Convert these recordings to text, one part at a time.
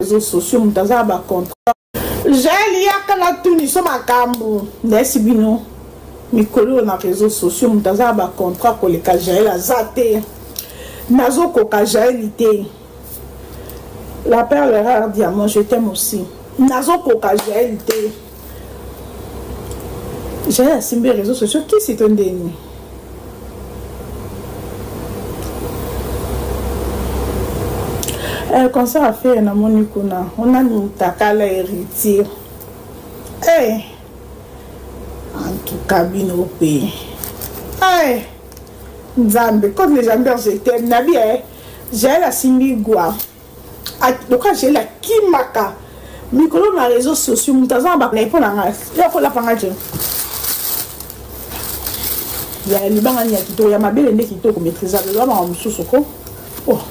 Réseaux sociaux moto aza na ba contrat. Jael yaka na tuni so makambu nayesi bino mikolo oyo na réseaux sociaux moto aza na ba contrat koleka Jael aza te nazokoka Jael te la perle rare diamant je t'aime aussi nazokoka Jael te Jael asimbi réseaux sociaux kisi to ndeni Eh, concert affaire namoni kuna onani mutakala héritier eh, en tout cas bino mpe eh, nzambe comme les jambeurs je t'aime nabi eh, jael asimbi gwa lokola jael akimaka mikolo na réseau sociaux moto aza na bakna mpo na ngai yo akolapa ngai te ya libanga nini ya kitoko ya mabele nde kitoko maîtrisable loba makambo mosusu ko oh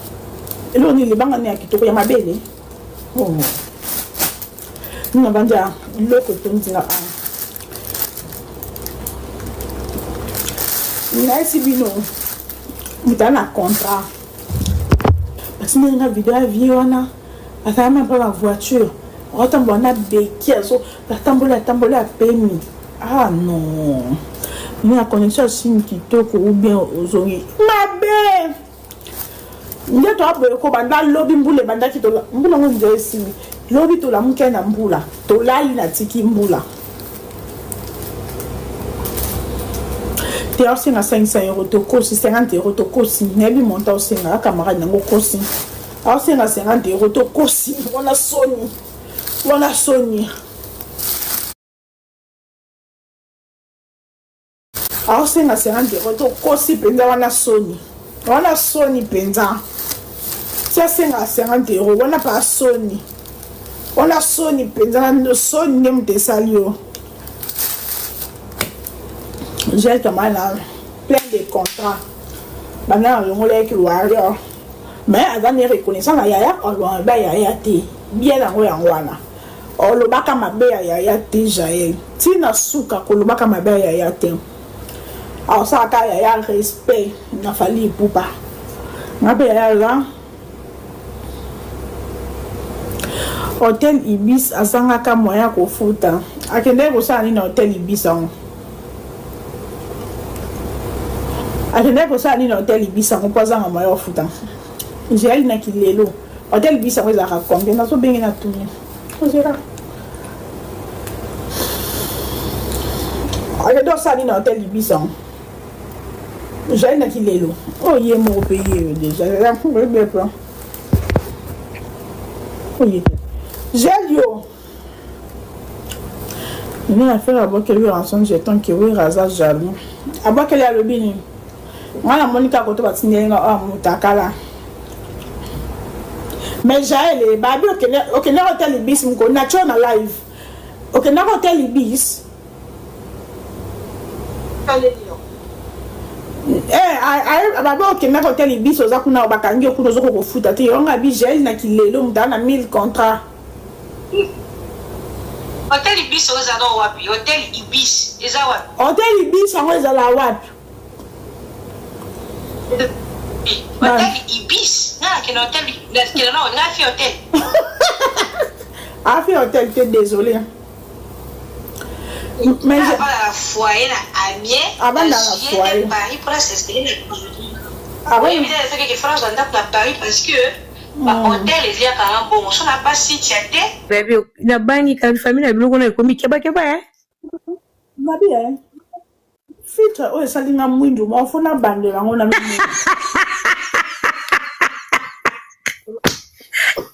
eloko nini libanga nini ya kitoko ya mabele oh. nini navandi ya biloko etondi nga awa nayesi bino moto aza na contrat batindeli nga video ya vie wana azala mpe na voiture aotambola na beki azo atamboli atamboli apemi ah non mais na connexion ya simi kitoko ou bien ozongi mabe nde toa boye ko banda lobi mbula ebandaki mbula yango nzela esili lobi tolamuki na mbula tolali natiki mbula te osenga 500 euro tokosi 50 euro tokosi nayebi monta osenga camarade yango okosi aosenga 50 euro tokosi wana soni wana soni aosenga 50 euro tokosi mpenza wana soni wana soni mpenza ti asenga 50 euro wana pa soni wana soni mpenza na soni nde moto esali yo gel kamana plein de contrat banda na longolaki warrior mais aza ne reconnaissant na yaya aloba yaya te bien yango yango wana olobaka mabe ya yaya te jael ntina suka kolobaka mabe ya yaya te aosalaka yaya respect na fali ipupa nga mpe yaya aza hotel ibis azangaka moyen ya kofuta akendaki kosala nini na hotel ibis yango akendaki kosala nini na hotel ibis yango mpo azanga moyen ya kofuta jael na kilelo hotel ibis yango ezalaka combien nazobenge na tuni ozela akende kosala nini na hotel ibis yango jael na kilelo oyo ye moko mpe ye yo deja oyebi oye te jael yo nini affaire abwakeli ranson jeton ke wera aza jaloux abwakeli alobi nini ngai namoni kaka koto batindeli nga oyo mutakala mais jael babi okendaka hotel ibis mokolo natio na live okendaka hotel ibis Eh, babi okendaka hotel ibis oza kuna bakangi yo kuna ozokoka kofuta te yonga bi jael na kilelo moto aza na 1000 contrat Hotel Ibis oyo ezalaka wapi? Hotel Ibis eza wapi? Hotel Ibis yango ezala wapi? Hotel Ibis. Nga nakende hotel nakende na nga fi hotel. Afi hotel te désolé. Mais avanda na foyer na Amiens. Avanda na foyer. Paris pour s'installer na Ah oui, mais ça fait que France ndako na Paris parce que ba hmm. hotel eliaka nga mbongo so na basi tia te baby nabangi kaka famille na biloko na ekomi kebakeba e eh? nabi e eh? filtre oyo esali nga mwindu moko fo nabandela yango na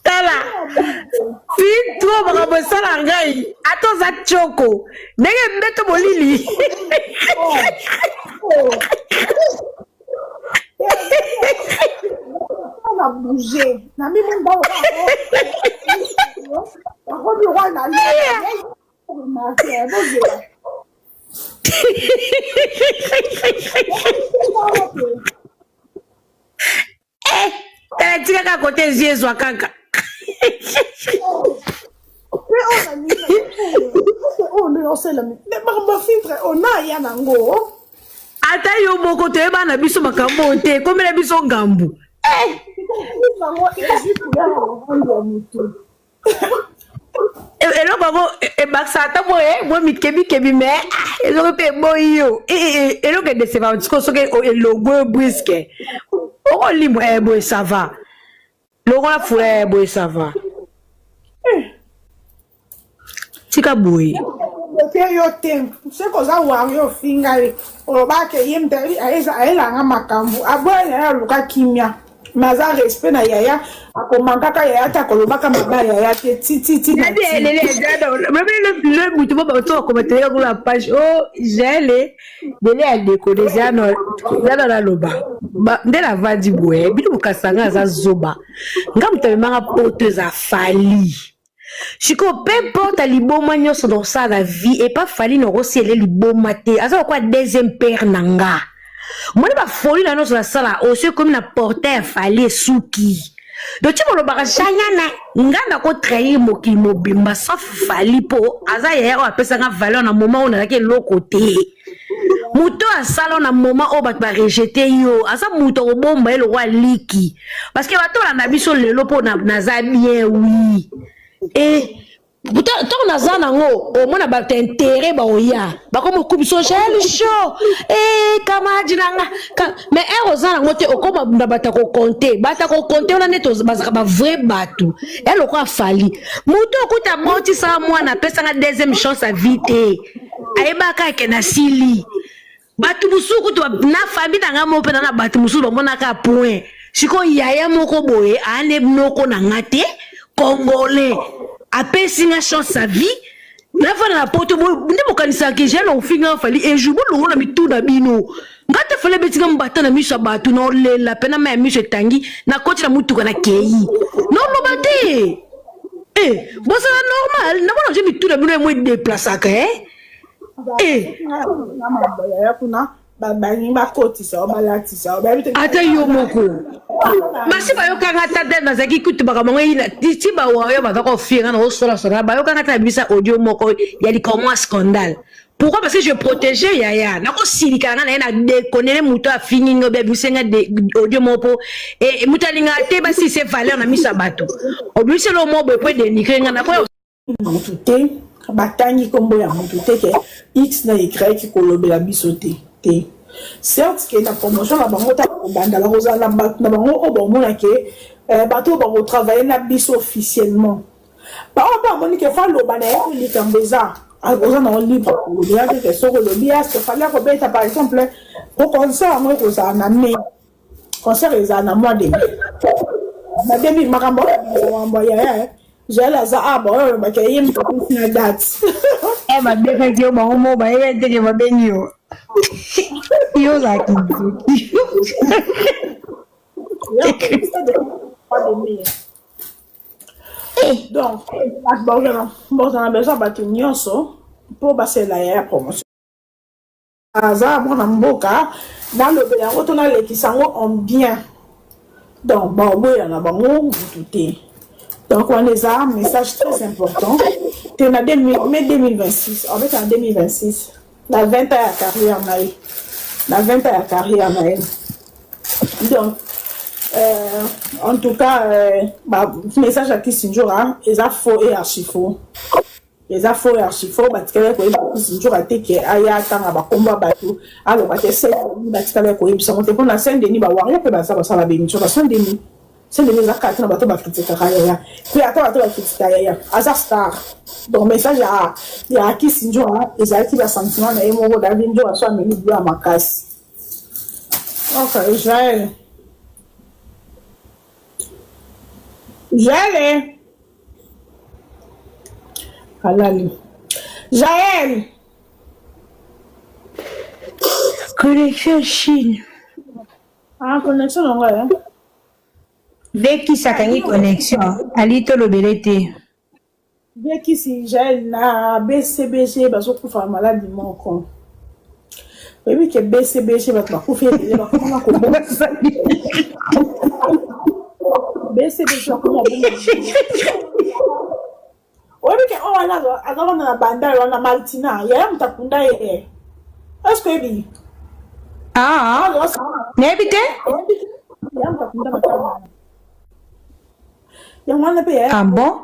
tala filtre oyo makambo esala ngai ata oza tioko ndenge mbeto molili oh. Oh. na bouge na mimi mbao bakomi roi na bozela eh, tala tika kaka kote ezwi ezwa kaka mpe oyo nalingi oyo nde osala makambo ya filtre oyo naya nango ata yo moko toyeba na biso makambo oyo te ekomela biso ngambu eh! yango ezwi couleur ya motu. Eloko yango ebakisaka ata boye mwa mikebikebi me ah, eloko mpe eboyi yo eloko edeseva sikoyo soki elogwe briske okolimwa eh, boye ça va longola fula eh, boye ça va eh. tika boye te yo te soki oza wari ofinga ye olobaka ye moto ayelanga makambo aboya na ye aluka kimia mais aza respect na yaya akomankaka yaya te akolobaka mabe ya yaya te tititi le moto mo bato bakomatela kuna page o oh, jaele dele ya ndeko deja na naloba nde navandi boye bino bokasanga aza zoba nga moto amemanga poto eza fali sikoyo peu importe liboma nyonso nakosala na vie epa fali nakosiele liboma te aza lokola deuxième père na nga moni bafoli na nyonso nasala osi ekomi na porte ya fali esuki donc ti bolobaka jayana nga nakotrahir mokili mobimba sauf fali mpo aza yaya oyo apesanga valeur na moment oyo nazalaki eloko te moto oyo asala na moment oyo bato barejete yo aza moto akobomba ye lokola liki parce que bato balanda biso lelo mpo naza bien wi e ntango naza nango omona bato ya intere baoya bakoma okubiso jael show e camarade na nga mais ere oza nango te okoma na bato ya kokonte bato ya kokonte wana nde bazalaka bavrai bato ya lokola fali moto okuta abotisaka mwana apesanga deuxième chance ya vie te ayebaka eke nasili bato mosusu kutu na famille na ngai moko mpe na na bato mosusu bamonaka point sikoyo yaya moko boye aane noko na nga te congolais apesi nga chance sa vie nafanda na poto nde bokanisaka ke jeune ofinga fali un jour bolongola mitu na bino nga te fali abeti nga mbata na miso ya bato naolela mpe na mai ya miso etangi nakoti na motuka na kei noloba te e bozala normal namona je mitu na bino yango edeplasaka e eh. kuna balingi bakotisa yo balatisa yo ata yo moko basi bayokanga ata te nazalaki kutu makambo yango eyina ti bawayo baza kofinga na osolasola bayokanga ata nabimisa audio moko ya likambo mwa scandale. Pourquoi? Parce que je protégeais yaya. Nakosilika nga na ye na dekonele moto afingi nga obi abimisi nga audio moko po e moto alingaka te basise valeur na miso ya bato. Obimisi eloko moko boye po edenigre nga nakoya motu te batangi nkombo ya motu te ke x na y kolobela biso te te. Certes ke na promotion na bango ntango kobanda bakozala na bato na bango oyo bakomona ke bato oyo bakotravaille na biso officiellement, bango mpe amoni ke fa aloba na ye likambo eza oza nango libre kolobela te ke soki olobi aske fali akobeta par exemple po concert yango ekozala na mai, concert ezala na mois de mai na 2000 makambo makambo ya yaya Jael aza aba oyo olobaki ye moto apesi na date. Eh, babengaki yo bango moko bayebi te ke babengi yo yo ozalaki nzoki. Donc bato bazala besoin bato nyonso mpo basalela yaya promotion. Aza mwana mboka, nalobela yango to nalekisa yango en bien, donc baoboya na bango mutu te. Donc wana eza message très important te na mai 2026 abeta, na 2026, na 20 ans ya carrière na ye, na 20 ans ya carrière na ye. Donc en tout cas ba message ya Kisinjora eza faux et archi faux, eza faux et archi faux. Batikali koyeba Kisinjora te ke aya atanga bakombo ya bato, aloba te Saint Denis. Batikali koyebisa ngo te mpona Saint Denis bawario mpe baza basala bémission ba Saint Denis. Saint Denis eza kati na bato bakritikaka yaya mpe ata bato bakritika yaya aza star. Donc message ya Kisinjora ezalaki basentiment na ye moko. David Njora so ameli bilo ya makasi. Ok, Israel, Jael alali, Jael. Connexion Chine. Ah, connexion na ngai, eh? Vekisi akangi connexion ali tolobele te. Bekisi Jael na BCBG bazokufa maladi moko. Oyebi ke BCBG bato bakufi ebele, bakoma koboma BCBG, bakoma koboma. Oyebi ke oyo wana aza wana na bandal wana, Maltina yaya, moto akunda ye, est ce que oyebi? Ah, nayebi te. Yaya moto akunda matanga wana. Yango wana mpe Ah bon?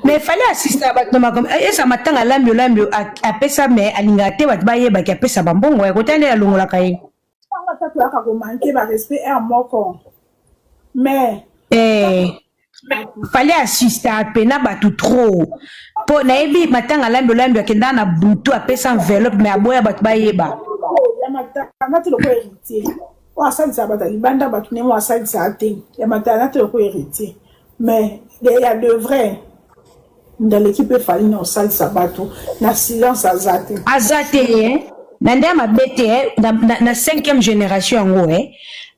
Mais fallait assister bato na makambo eza matanga lambio lambio apesa mais alingaka te bato bayebaki apesa bambongo ya kotala nde alongolaka ye. Ntango ata toyaka komanke ba respect heure moko mais eh, fallait assister pena bato trop mpo nayebi matanga lambi olambi akendaka na butu apesa enveloppe mais aboya bato bayeba ya matanga te lokola héritier oyo asalisaka bato ya libanda bato ndenge oyo asalisaka te ya matanga te lokola héritier mais ya de vrai ndaleki mpe fali na osalisa bato na silence aza te aza te eh? na nde ya mabe te eh? na, na, na cinquième génération yango eh?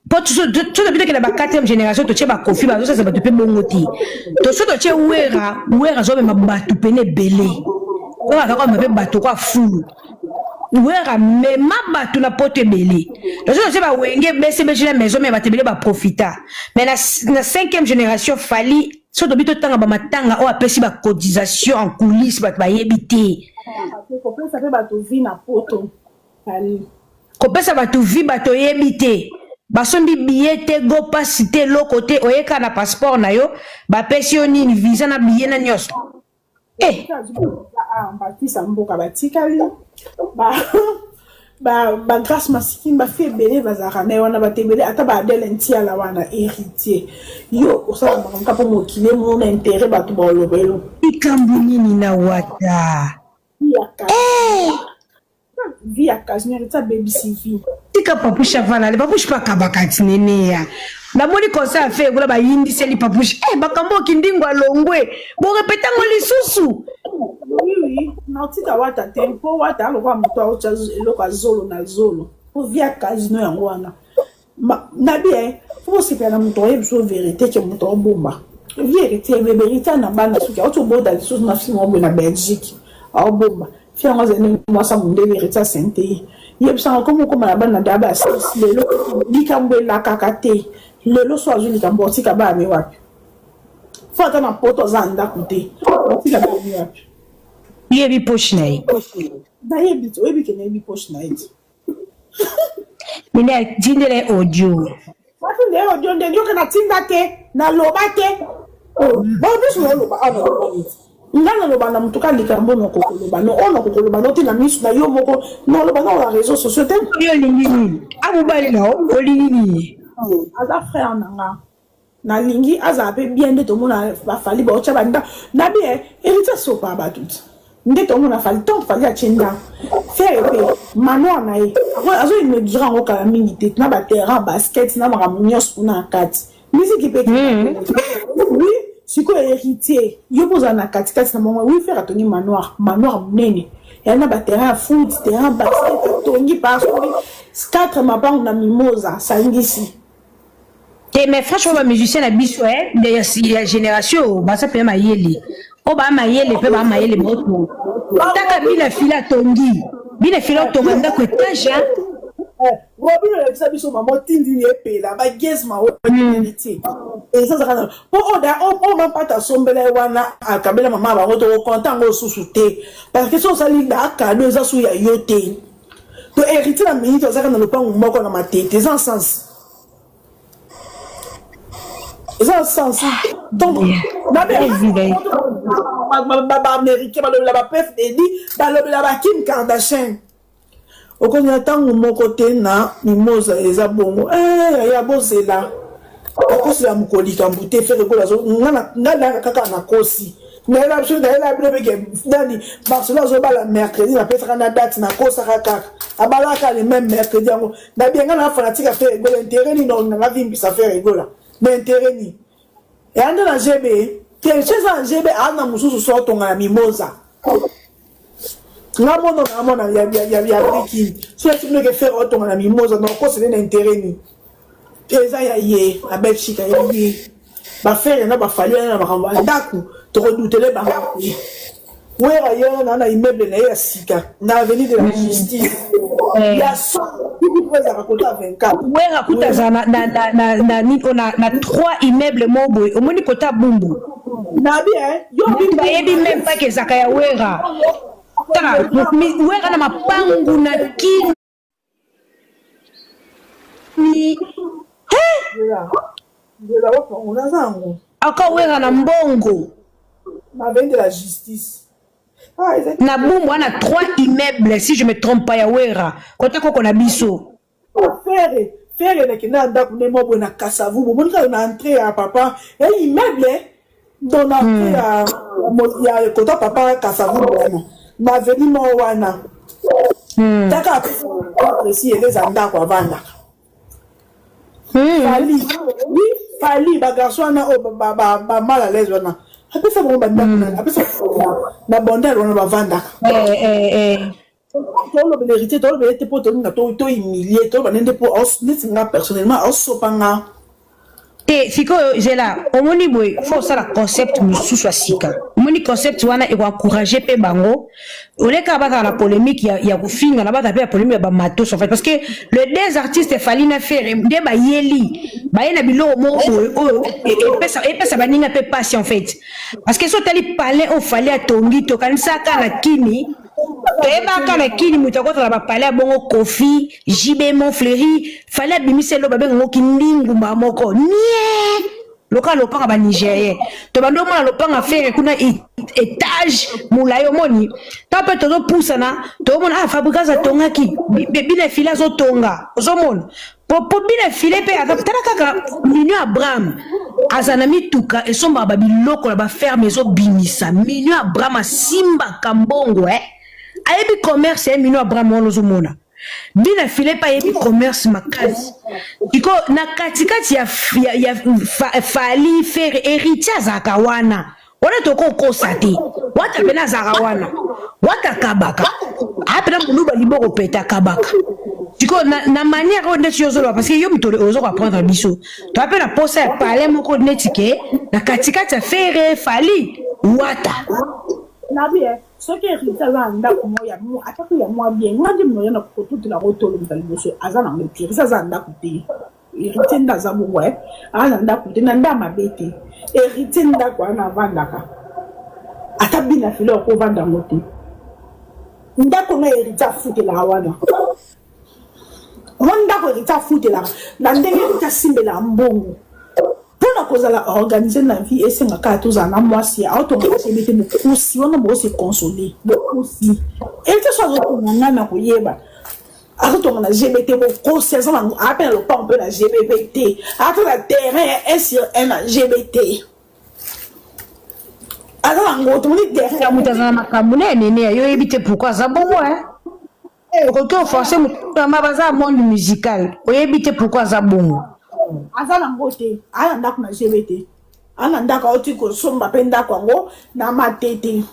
mpo soki tokenda ba quatrième génération totie bakofi bazosalisa bato mpe bongo te to soki totie wera wera azomema bato pene ebele oyo azaka mpe bato kwa fulu wera mema bato na poto ebele tosoki totie bawenge bcbg na maison me bato ebele baprofita mais na, na cinquième génération fali soki tobi totanga bamatanga oyo apesi bacotisation en coulisse bato bayebi te kopesa mpe bato vi na poto kopesa bato vi bato oyebi te basombi billet te go pasi te eloko te oyeka na passeport na yo bapesi yo nini visa na billet na nyonso eh. bakisa mboka batikali bagrace masikini bafi ebele bazalaka na ye wana bato ebele ata baadele ntiala wana héritier yo osala makambo kaka mpo mokili emona intérêt bato balobelo likambo nini na wata eh! vie ya casino eti abebisi vie tika papusha avanda papusha mpe akabaka ti neneya namoni conseil afe ekola bayindiseli papusha e eh, makambo okindingo alongwe borepete yango lisusu oui natika wata te mpo wata alokola moto aotya eloko ya zolo na zolo mpo vie ya casino yango wana na bien fo bosepela na moto oyebi biso verité ke moto obomba vie héritier verité na bana soki auti obota lisusu na fille moko boye na belgique aobomba fille yango azali ndenge mwasi ya mondele héritier asente ye yebisanga komi okoma na bana da basis lelo likambo elakaka te lelo so azwi likambo otika bana ne wapi fo ata na poto aza na ndako te otika bana ne wapi yebi poche na ye nayebi te oyebi ke nayebi poche na ye te nini atindela ye audio atindela ye audio nde yoka natinda te naloba te oh, biso naloba awa naloba nini nga naloba na motu ka likambo nakokoloba no oyo nakokoloba no te na miso na yo moko naloba na na réseau sociaux te yo olingi nini amobali na yo olingi nini aza frère na nga nalingi azala mpe bien nde tomona bafali baotya banda na bien héritier asopa bato ti nde tomona fali ntango fali atye ndako fere mpe manoir na ye azo inaugure yango kala mingi te na baterrain basket na makambo nyonso kuna na kati miziki mpe oui sikoyo héritier yo mpo ozala na katikati na bango wi fere atongi manoir manoir monene ya na baterrain ya foot terrain basket atongi par 4 mapango na mimoza sangisi te mais franchement ba musicien na biso eh, ya, ya génération oyo baza mpenza mayele oyo baa mayele mpe baa mayele baotonga taka bina fila atongi bina fila otonga ndako etage robino olakisa biso mama otindini epela bagese maote eza zaka mpo oda oyo mampata asombela ye wana akabela mama bango tokokonta yango lisusu te parce que soki osali bakado eza su ya yo te to héritier na minute azaka na lopango moko na matete eza sens eza sens donc baaméricain balobela ba pef dedi balobela ba kim kardashian okozela ntango moko te na mimoza eza bongo eh, yaya bozela akosela mokolo likambo te fere gola nga nayaka kaka nakosi nayela biso nayela bino mpe ke nani barcelone azobala mercredi napesaka na date nakosaka kaka abalaka le même mercredi yango nabiye nga na fanatique ya fere gola intérêt nini nanga vimbisa fere gola na intérêt nini eya nde na gb te so eza na gb aa na mosusu so otonga na mimoza nga mono na mona ya brikini so esi bino ke fere otonga na mimoza na okosele na intérêt nini eza ya ye abel chika ya ye bafere na bafali wana na makambo ya ndako tokodutele bango te wera ye wana na immeuble na ye ya sika na avenue de la mm. justice eh. ya soko ezalaka kota 24 wera kuta aza na 3 immeuble moko boye omoni kota bumbu nabi eh, yo bayebi meme pas ezalaka ya wera tala wera na mapangu na kini Nzela wapi naza yango. Aka wera na mbongo. Na de la justice. Ah, na bumbu wana trois immeubles si je me trompe pas ya wera kote koko na biso. Ferre Ferre nakenda na ndako nde moko boye na Kasavubu bomoni kaka na entrée ya papa ya immeuble donc na entrée ya ya kota papa Kasavubu wana na avenue moko wana taka apesi eleza ndako avandaka. Fally oui Fally ba garçon wana oyo ba ba ba mal à l'aise wana apesa bango bandako hmm. apesa na bondel wana bavandaka eh, eh, eh. tolobela héritier tolobela te mpo tolinga tohumilie toloba nde mpo neti nga personnellement aosopa nga. Te sikoyo zela omoni boye fo osala concept mosusu ya sika omoni concept wana ekoencourage mpe bango oleka bazala na polémique ya, ya kofinga na bazala mpe ya polémique ya bamatos en fait parce que le deux artistes Fally na Ferre nde bayeli baye na biloko moko boye oyo epesa epesa baninga mpe pasi en fait parce que so otali palais oyo Fally atongi tokanisaka na kini toyebaka na kini moto akozala bapale ya bongo Koffi JB Montfleury Fally abimisi elo babenga ngo kindinguma moko nie lokola lopanga ba nigérien tobandi omona lopanga Ferre kuna étage molai omoni ta mpe tozopusana toomona ah Fabregas atongaki bina file azotonga ozomona po bina file mpe tala kaka Mignon Abraham aza na mituka esombaka babiloko na baferme ezobimisa. Mignon Abraham asimbaka mbongo eh? Ayebi commerce ya Mignon Abraham wana ozomona bina file mpe ayebi commerce makasi sikoyo na katikati ya, ya, ya fa, Fally Ferre Héritier azalaka wana wana tokokosa te wata pena azalaka wana wata kabaka apena moluba liboko pete akabaka sikoyo na, na manière oyo ndeti yo ozoloba parce que yo moto ozo koapprendre biso toa mpe na posa ya palais moko neti ke na katikati ya Ferre Fally wata. Nabi eh, soki héritier aza na ndako moko ya atako ya mwa bien nga nde moya na kotutela kotolobisa liboso aza nango te. Héritier aza na ndako te, héritier nde aza bongo eh, aza na ndako te na nde ya mabe te. Héritier ndako wana avandaka ata bina filo akovanda yango te. Ndako na héritier afutelaka wana mwa ndako héritier afutelaka na ndenge héritier asimbelaka mbongo mpona kozala organise na vie esengaka kaka tozala na mwasi aotonga sebe te bokosi wana bokose console bokosi héritier so azotonga ngai na koyeba azotonga na gbt bokosi aza nango ape na lopango mpe na gbb te ata na terrain ya 1 sur 1 na gbt aza nango tomoni terrain ya moto aza na makambo na ya nene ya yo oyebi te pourquoi aza bongo eh okoki oforce moto ma baza monde musical oyebi te pourquoi aza bongo. Aza nango te, aza na ndako na gb te, aza na ndako auti kosomba mpe ndako yango na matete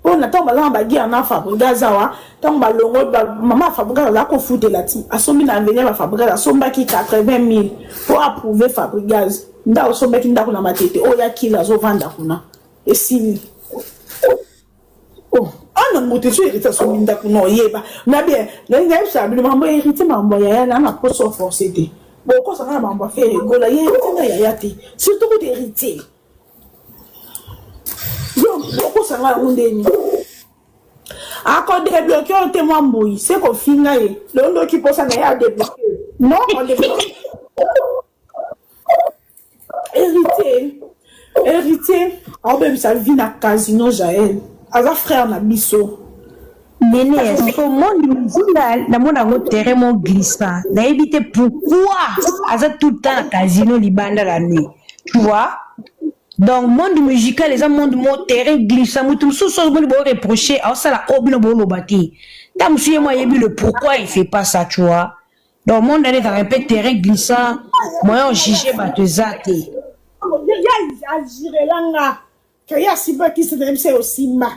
mpo na ntango baza na baguerre na Fabregas awa ntango balongo mama ya Fabregas aza kofutela ti asombi na avenir ya Fabregas asombaki 80 000 mpo approuve Fabregas nde asombaki ndako na matete oyo ya kila azovanda kuna esili. Oh, ana moto so héritier asombi ndako na oyeba na bien nayebisaka bino makambo ya héritier makambo ya yaya na na poso force te bokosanga na makambo ya Ferre Gola ye héritier na yaya te surtout kuta héritier yo bokosanga yango ndeni akodébloke oyo te mwa mbui se kofinga ye lelo ndoki mposa na ye adébloke non on débloque héritier héritier aobebisa vie na casino Jael aza frère na biso. Nene so monde musical namona yango terrain mo glissant nayebi te pourquoi aza tout le temps na casino libanda la nuit tu vois. Donc monde musical eza monde mo terrain glissant moto mosusu oyo boni boreproche aosala oyo bino booloba te ntango mosusu ye mo ayebi le pourquoi il fait pas ça tu vois. Donc monde wana ezalaka mpe terrain glissant moyen ojuge bato eza te. Ye agirelanga ke ye asimbaki se nayebisa ye osimba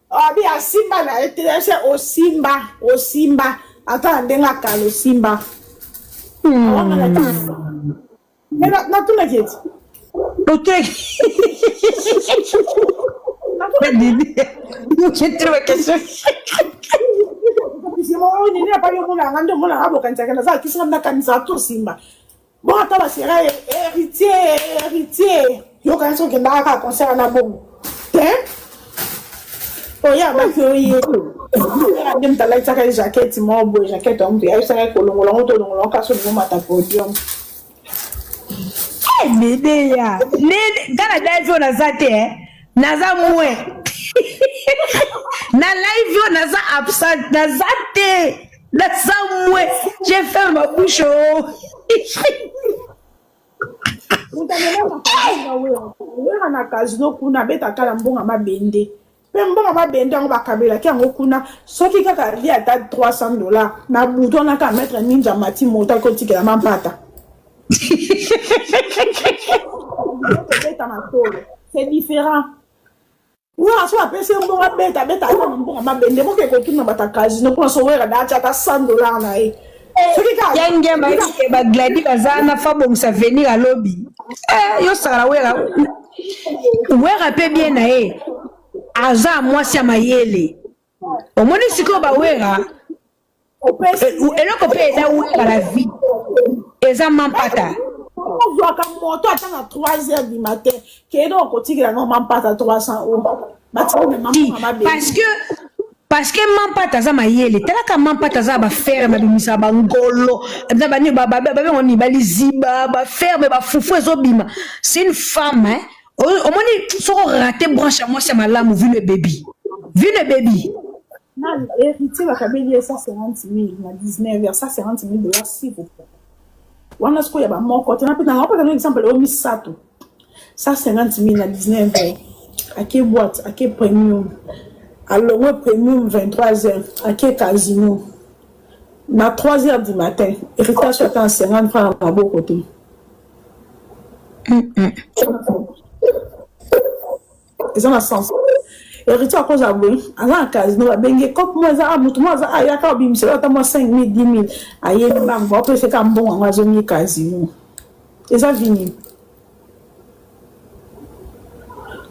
abi asimba na ye te nayebisa ye osimba osimba ata na ndenge akala osimba. Natunaki eti otunaki question nini apa yo omonaka nde omonaka bokanisaka naza akisanga nakanisaka tosimba bon ata basera héritier héritier yokanisi okendaka kaka concert na bongo te oyo abaki oye nde moto alatisaka ye jaquette moko boye jaquette ya moto yayebisaka ye kolongola ngo tolongola ngo kasi olingo mata podium. Eh, neneya nene nga na live oyo naza te eh. Naza mwe na live oyo naza absent, naza te, naza mwe, je ferme ma bouche oh. Wera na casino kuna abetaka na mbongo mabende mpe mbongo mabende yango bakabelaki yango kuna soki kaka ali ata 300 $ na butu wana kaka maître ninja mati moto akotikela mampata kobeta matolo, c'est différent. Wera so apesi ye mbongo abeta, abeta ata na mbongo mabende moke kotuna bato ya casino mpona so Wera daati ata 100 $ na ye soki kaka Ya ngema ke bagladi baza na fa bongisa venir alobi eh, yo sakala Wera. Wera mpe bien na ye aza mwasi ya mayele. Omoni sikoyo bawera eloko mpe eza Wera la vie eza mampata. Ozwaka moto ata na 3 heures du matin, kende okotikela no mampata 300 o Ti, parce que mampata aza mayele. Talaka, mampata aza baferme, abimisaka bangolo na bani babengo nini, baliziba, baferme, bafufu ezobima. C'est une femme, hein. Omoni soki orate branche ya mwasi ya malamu, vino ebebi, vino ebebi. Na Héritier bakabeli ye 150 000 na 19 heures, 150 000 $, s'il vous plaît. Wana sikoyo ya bamoko te, napeta napeta no exemple oyo misato. 150 000 na 19 heures, ake boîte, ake premium, alongwe premium 23 heures, ake casino na 3 heures du matin. Héritier so ata na 50 francs na maboko te. Eza na sens. Héritier akoza boye, aza na casino, babengi cope mo eza motu mo aza ayaka obimisela ata mwa 5 000, 10 000, ayebi bango apeseka mbongo yango, azongi casino. Eza vini,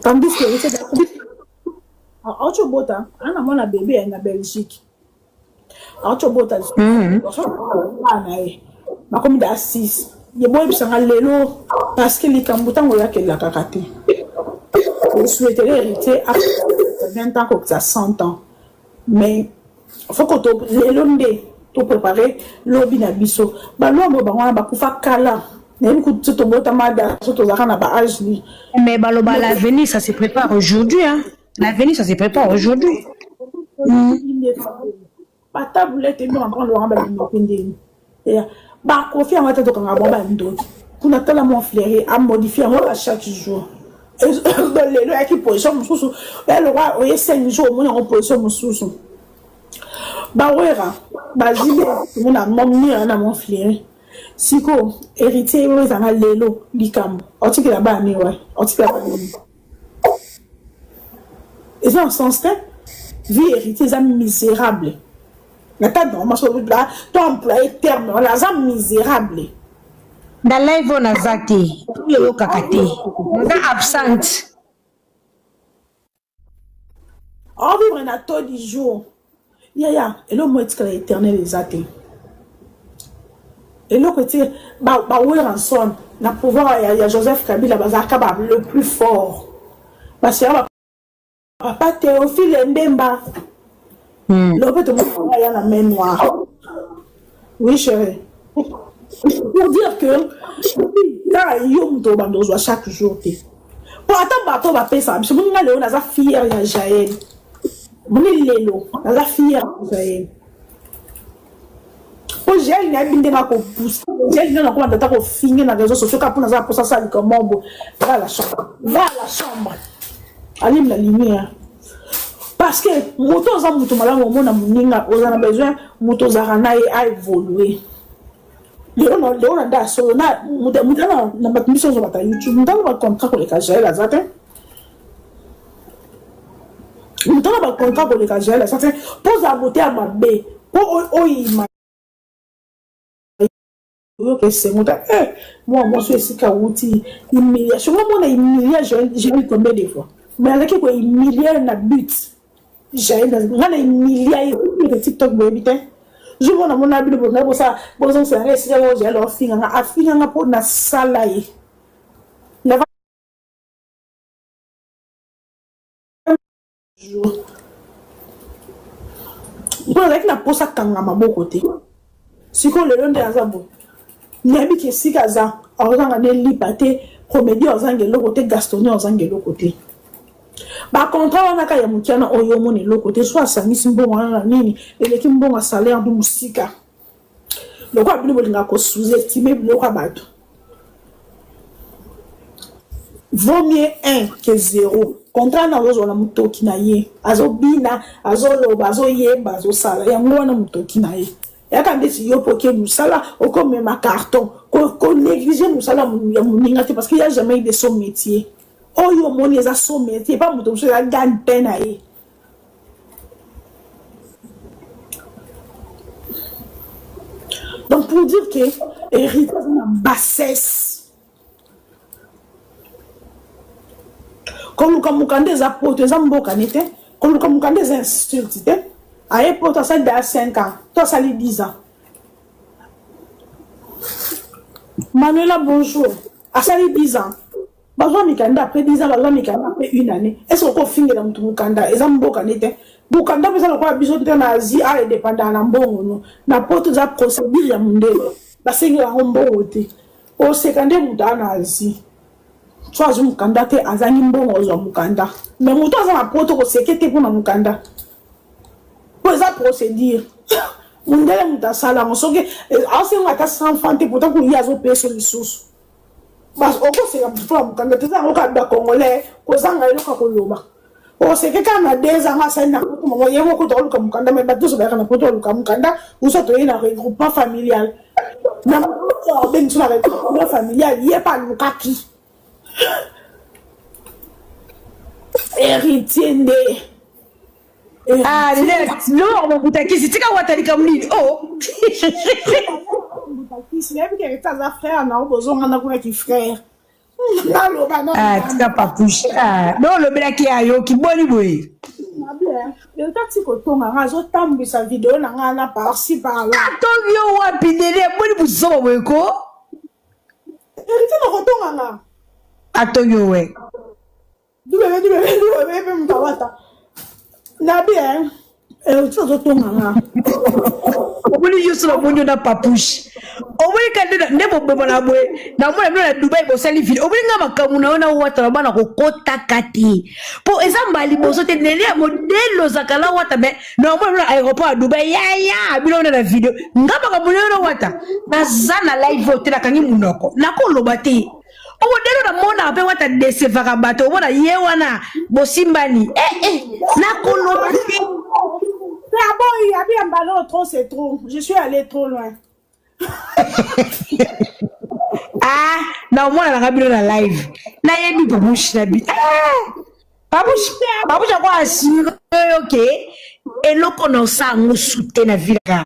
tandis que Héritier auti obota ana mwana bebe na Belgique, auti obota na ye, bakomi da 6. Ye boyebisanga lelo, parce que likambo ntango oyaka elakaka te. Osouhaitele Héritier 20 ans, kokisa 100 ans, mais faut ko to lelo nde toprépare lobi na biso. Balwambo bango wana bakufa kala, nayebi kutu tobotama da so tozalaka na baage li. Mais baloba, l'avenir, ça se prépare aujourd'hui, hein. L'avenir, ça se prépare aujourd'hui. Batabulete nde baprendre wana balinoki ndeni bakofi yango ata tokanga bango bandoki kuna. Tala Mont Fleury amodifie yango à chaque jour. Lelo oyaki position mosusu, oya lokwa oye 5 jours, omoni yango position mosusu. Bawera bazibe omona momira na Mont Fleury. Siko Héritier oyo ezanga lelo likambo otikela bana nini wa otikela bana nini, eza en sens te. Vie Héritier eza misérable na ta normal so to employé terme wana, aza misérable. Na live oyo naza te, oyo oyokaka te, naza absente. Ovivre na taux du jour, yaya. Eloko moko etikala éternel eza te. Eloko eti baWerrason na pouvoir ya Joseph Kabila bazalaka ba le plus fort, basera papa Théophile Mbemba. Lelo mpe tomona ya na main noire. Oui chéri, pour dire que kaka yo moto obanda ozwa chaque jour te, po ata bato bapesaka biso. Moninga, lelo naza fier ya Jael. Moni lelo naza fier ya Jael, po Jael nayebi ndenge akopousse. Jael nde nakoma tata kofinge na réseau sociaux kaka mpo naza na mposa salika mombo. Va à la chambre, va à la chambre, alime la lumière, parce que moto oza moto malamu, omona moninga oza na besoin moto ozalaka na ye aévolue. Lelo lelo na nda solo na moto na bato miso ozo bata YouTube, moto aza bacontrat koleka Jael aza te. Moto aza bacontrat koleka Jael aza te, mpo ozala moto ya mabe mpo oyima oyoka esengo ta eh, mwa mwasi esika awuti humiliation. Nga mona humilia Jael combien de fois, mais azalaki kohumilie na but. Jael, nga na humilia ye na TikTok, boyebi te. Jour mona mona bino bonga bosala bozongisela nga esika oyo Jael ofinga nga, afinga nga mpo nasala ye. Jour mpo nazalaki na mposa kanga maboko te. Sikoyo lelo nde aza boye, nayebi ke esika aza. Akozanga nde lipa te, comédie azanga eloko te, Gastoni azanga eloko te. Ba contrat wana ka ya mokiana oyo omona eloko te, so asangisi mbongo wana na nini, eleki mbongo ya salaire du mosika. Lokola bino bolingaka ko sous-estimer biloko ya bato. Vaut mieux un que zero. Contrat na ozwa na motoki na ye, azobina, azoloba, azoyemba, azosala. Yango wana motoki na ye. Yaka ndeti yo mpo oke mosala, okomema carton. Ko négliger mosala ya moninga te parce qu'il y a jamais eu de son métier. Oyo omoni eza son métier, pas moto mosusu eza gagne-pain na ye. Donc pour dire que héritier aza na bassesse. Koluka mokanda eza poto, eza mboka ne te. Koluka mokanda eza insulte te. Aye poto asali da 5 ans, to asali 10 ans. Manuela bonjour. Asali 10 ans. Bazwa mikanda après 10 ans, bazwa mikanda après une année. Est-ce que okofingela mutu mokanda eza mboka ne te? Mokanda mpe eza lokola biso te na Asie awa edependaka na mbongo no. Na poto eza procédure ya mondele. Basengela yango mbongo te. Oseka nde moto aza na Asie. So azwi mokanda te, azangi mbongo azwa mokanda. Mais moto aza na poto koseke te mpona mokanda. Po eza procédure. Mondele moto asala yango soki aosenga ata 100 francs te pourtant kuye azopesa lisusu. Okoseka moto mpo na mokanda te, eza yango kaka ba congolais kozanga eloko ya koloba. Oseke kaka na 2 ans asali na poto moko ye moko tokoluka mokanda, mais bato nyonso bayaka na poto baluka mokanda, usa toye na regroupement familial. Na obengi biso na regroupement familial, ye mpe alukaki héritier nde. Ah, lelo mobutakisi tika wata likambo nini? Oh. Mobutakisi, nayebi ke héritier aza frère na yo, bozongana kuna ki frère. Naloba na. Ah, tika papouche. Ah, no olobelaki ye ayoki boni boye. Héritier ati kotonga nga, azotambwisa video na nga na par-ci par-là. Atongi yo wapi Dede? Boni buzoba boye ko? Héritier na kotonga nga. Atongi yo we. WWW mpe moto awata. Na bien. Héritier azotonga nga. Omoni yo so namoni yo na papouche. Omoni ka nde boboma na boye. Namona bino na Dubai bosali video. Omoni nga makambo na yo na wata na bana kokotaka te. Po eza mbala liboso te nene ya modèle ozalaka na wata mais namona bino na aéroport ya Dubai yaya bino wana na video. Nga makambo na yo na wata naza na live oyo te nakangi monoko. Nakoloba te. Omodelo namonaka mpe wata decevaka bato omona ye wana bosimbani nakoloba te. Ah bon, il y a bien ballon, trop c'est trop. Je suis allé trop loin. Ah, na omona nanga bino na live. Nayebi babouche na bi. Ah! Babouche, babouche ako assurer yo ke eloko na osala ngo sute na vie ka.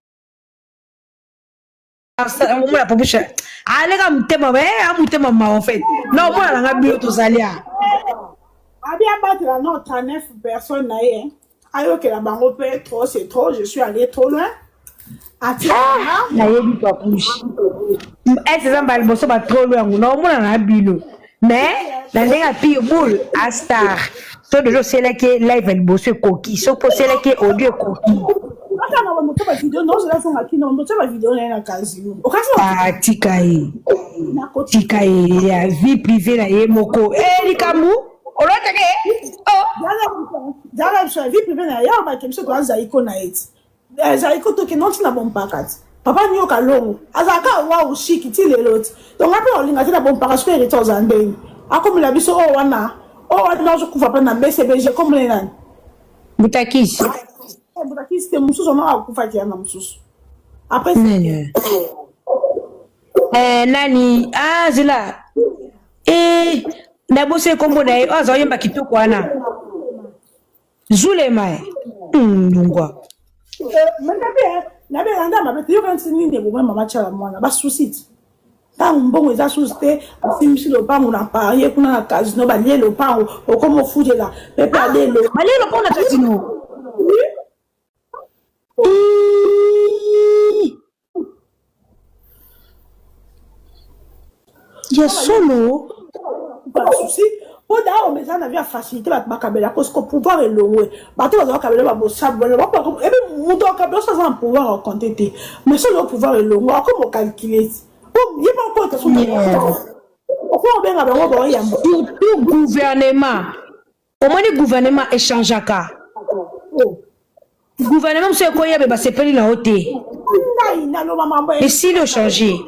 Omona babouche aleka motema a motema mawa en fait. Na omona nanga bino tozali a. Abi abatela no 39 personnes na ye. Ayokela bango pe trop c'est trop, je suis allé trop loin. Ah, nayebi papouche. Ese eza mbala liboso ba trop loin yango. Na omona na bino. Mais na ndenge ya pire boule a star. So deja oselaki live ya liboso ekoki. Soki oselaki audio ekoki. Ah, tika ye. Tika ye ya vie privée na ye moko. Eh likambo olotake. Oh. Zala biso ya vie privée na ye, ba biso to azaiko na ye. Zaiko toke noti na bompaka ti. Papa nyoka longo. Azalaka wa ushiki ti lelo ti. Donc nga pe olinga ti na bompaka soki héritier oza ndenge. Akomela biso oyo wana. Oyo wana ozokufa pe na BCBG komela nani? Butakisi. Butakisi te mosusu wana akufaki yana mosusu. Après nani? Nani? Ah zela. Nabosi kombo na ye. Oh aza oyemba kitoko wana. Zulema. Ndungwa. Nabe landa mabe te yoka nti nini eboma mama Tshala mwana ba souci ti. Ntango mbongo eza susu te, asimbisi lopango na Paris kuna na casino balie lopango okoma ofutela pepe alie lo. Balie lopango na casino. Ya solo. Ba souci. Po da o eza na vie ya facilité bato bakabela ko siko pouvoir elongwe. Bato bazala kabela ba bosabu ba ba ko ebe moto akabela so aza na pouvoir ya compter te. Mais solo pouvoir elongwe akoma calculer. Po ye moko kota soki oko obenga bango baoyamba. Surtout gouvernement. Omoni gouvernement echangeaka. Oh. Gouvernement mosusu ekoya be basepeli na yo te. Ngai naloba mambo esili ochange.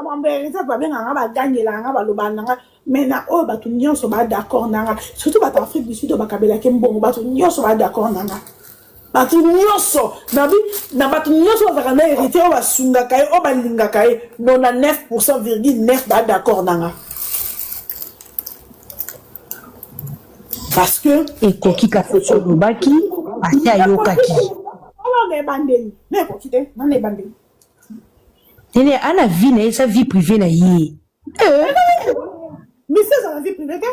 Mambo ya reserve babengaka nga bagangela nga balobaka na nga mais na oyo bato nyonso ba d'accord na nga surtout bato Afrique du Sud oyo bakabelaki mbongo bato nyonso ba d'accord na nga bato nyonso nabi na bato nyonso bazalaka na héritier oyo basungaka ye oyo balingaka ye 99 pourcent virgule 9 ba d'accord na nga parce que ekoki kasi osi olobaki asi ayokaki na ebandeli na ekoki te nana ebandeli nene ana vie na ye eza vie privée na ye eh. misi eza na vie privée te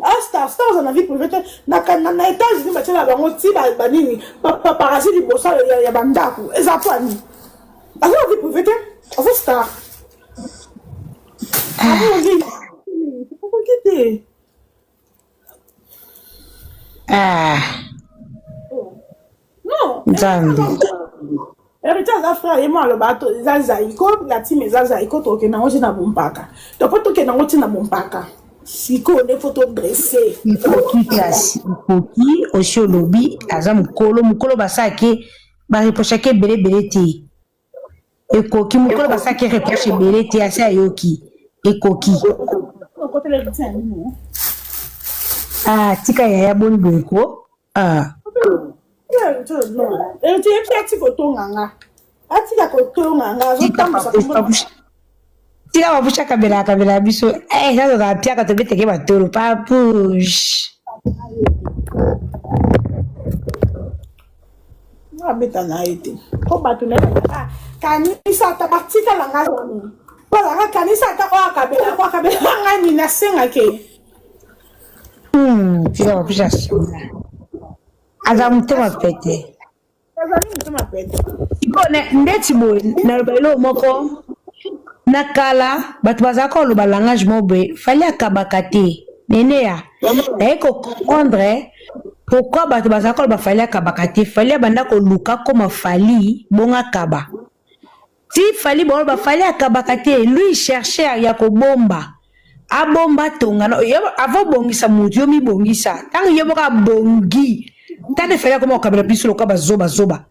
ah, star star oza na vie privée te na états-unis batiela bango ti banini bapaparasi liboso ya bandako eza mpo ani aza na vie privée te aza star akoki te ah. Non nzambe héritier aza frère ye mo aloba eza zaiko la team eza zaiko tokokende yango ti na bompaka to mpo tokende yango ti na bompaka sikoyo nde fo todresse ekoki kasi ekoki osi olobi aza mokolo mokolo basalaki bareprochaki ebele ebele te ekoki mokolo basalaki reproche ebele te asi ayoki ekoki ah, tika yaya boni boye ko ah. Atika kotonga nga atika kotonga nga azotambusa tika bapusha kabela kabela biso eh nazoka piaka tobeteke batolo papush abeta na ye te mpo bato na ye ah, kanisa ata batikala nga mpo azalaka kanisa ata oyo akabela po akabela nga nini asengaki ye hmm, tika bapusha sima aza motema pete azali motema pete sikoyo ndeti boye naloba eloko moko na kala bato bazalaka koloba langage moko boye fali akabaka te neneya naye kocomprendre pourquoi bato bazalaka koloba fali akabaka te fali abanda koluka koma fali bongo akaba ti fali boloba fali akabaka te lui cherche ya kobomba abomba tonga avant obongisa motu yo mibongisa ntango ye moko abongi ntango efali akoma kokabela biso lokola bazobazoba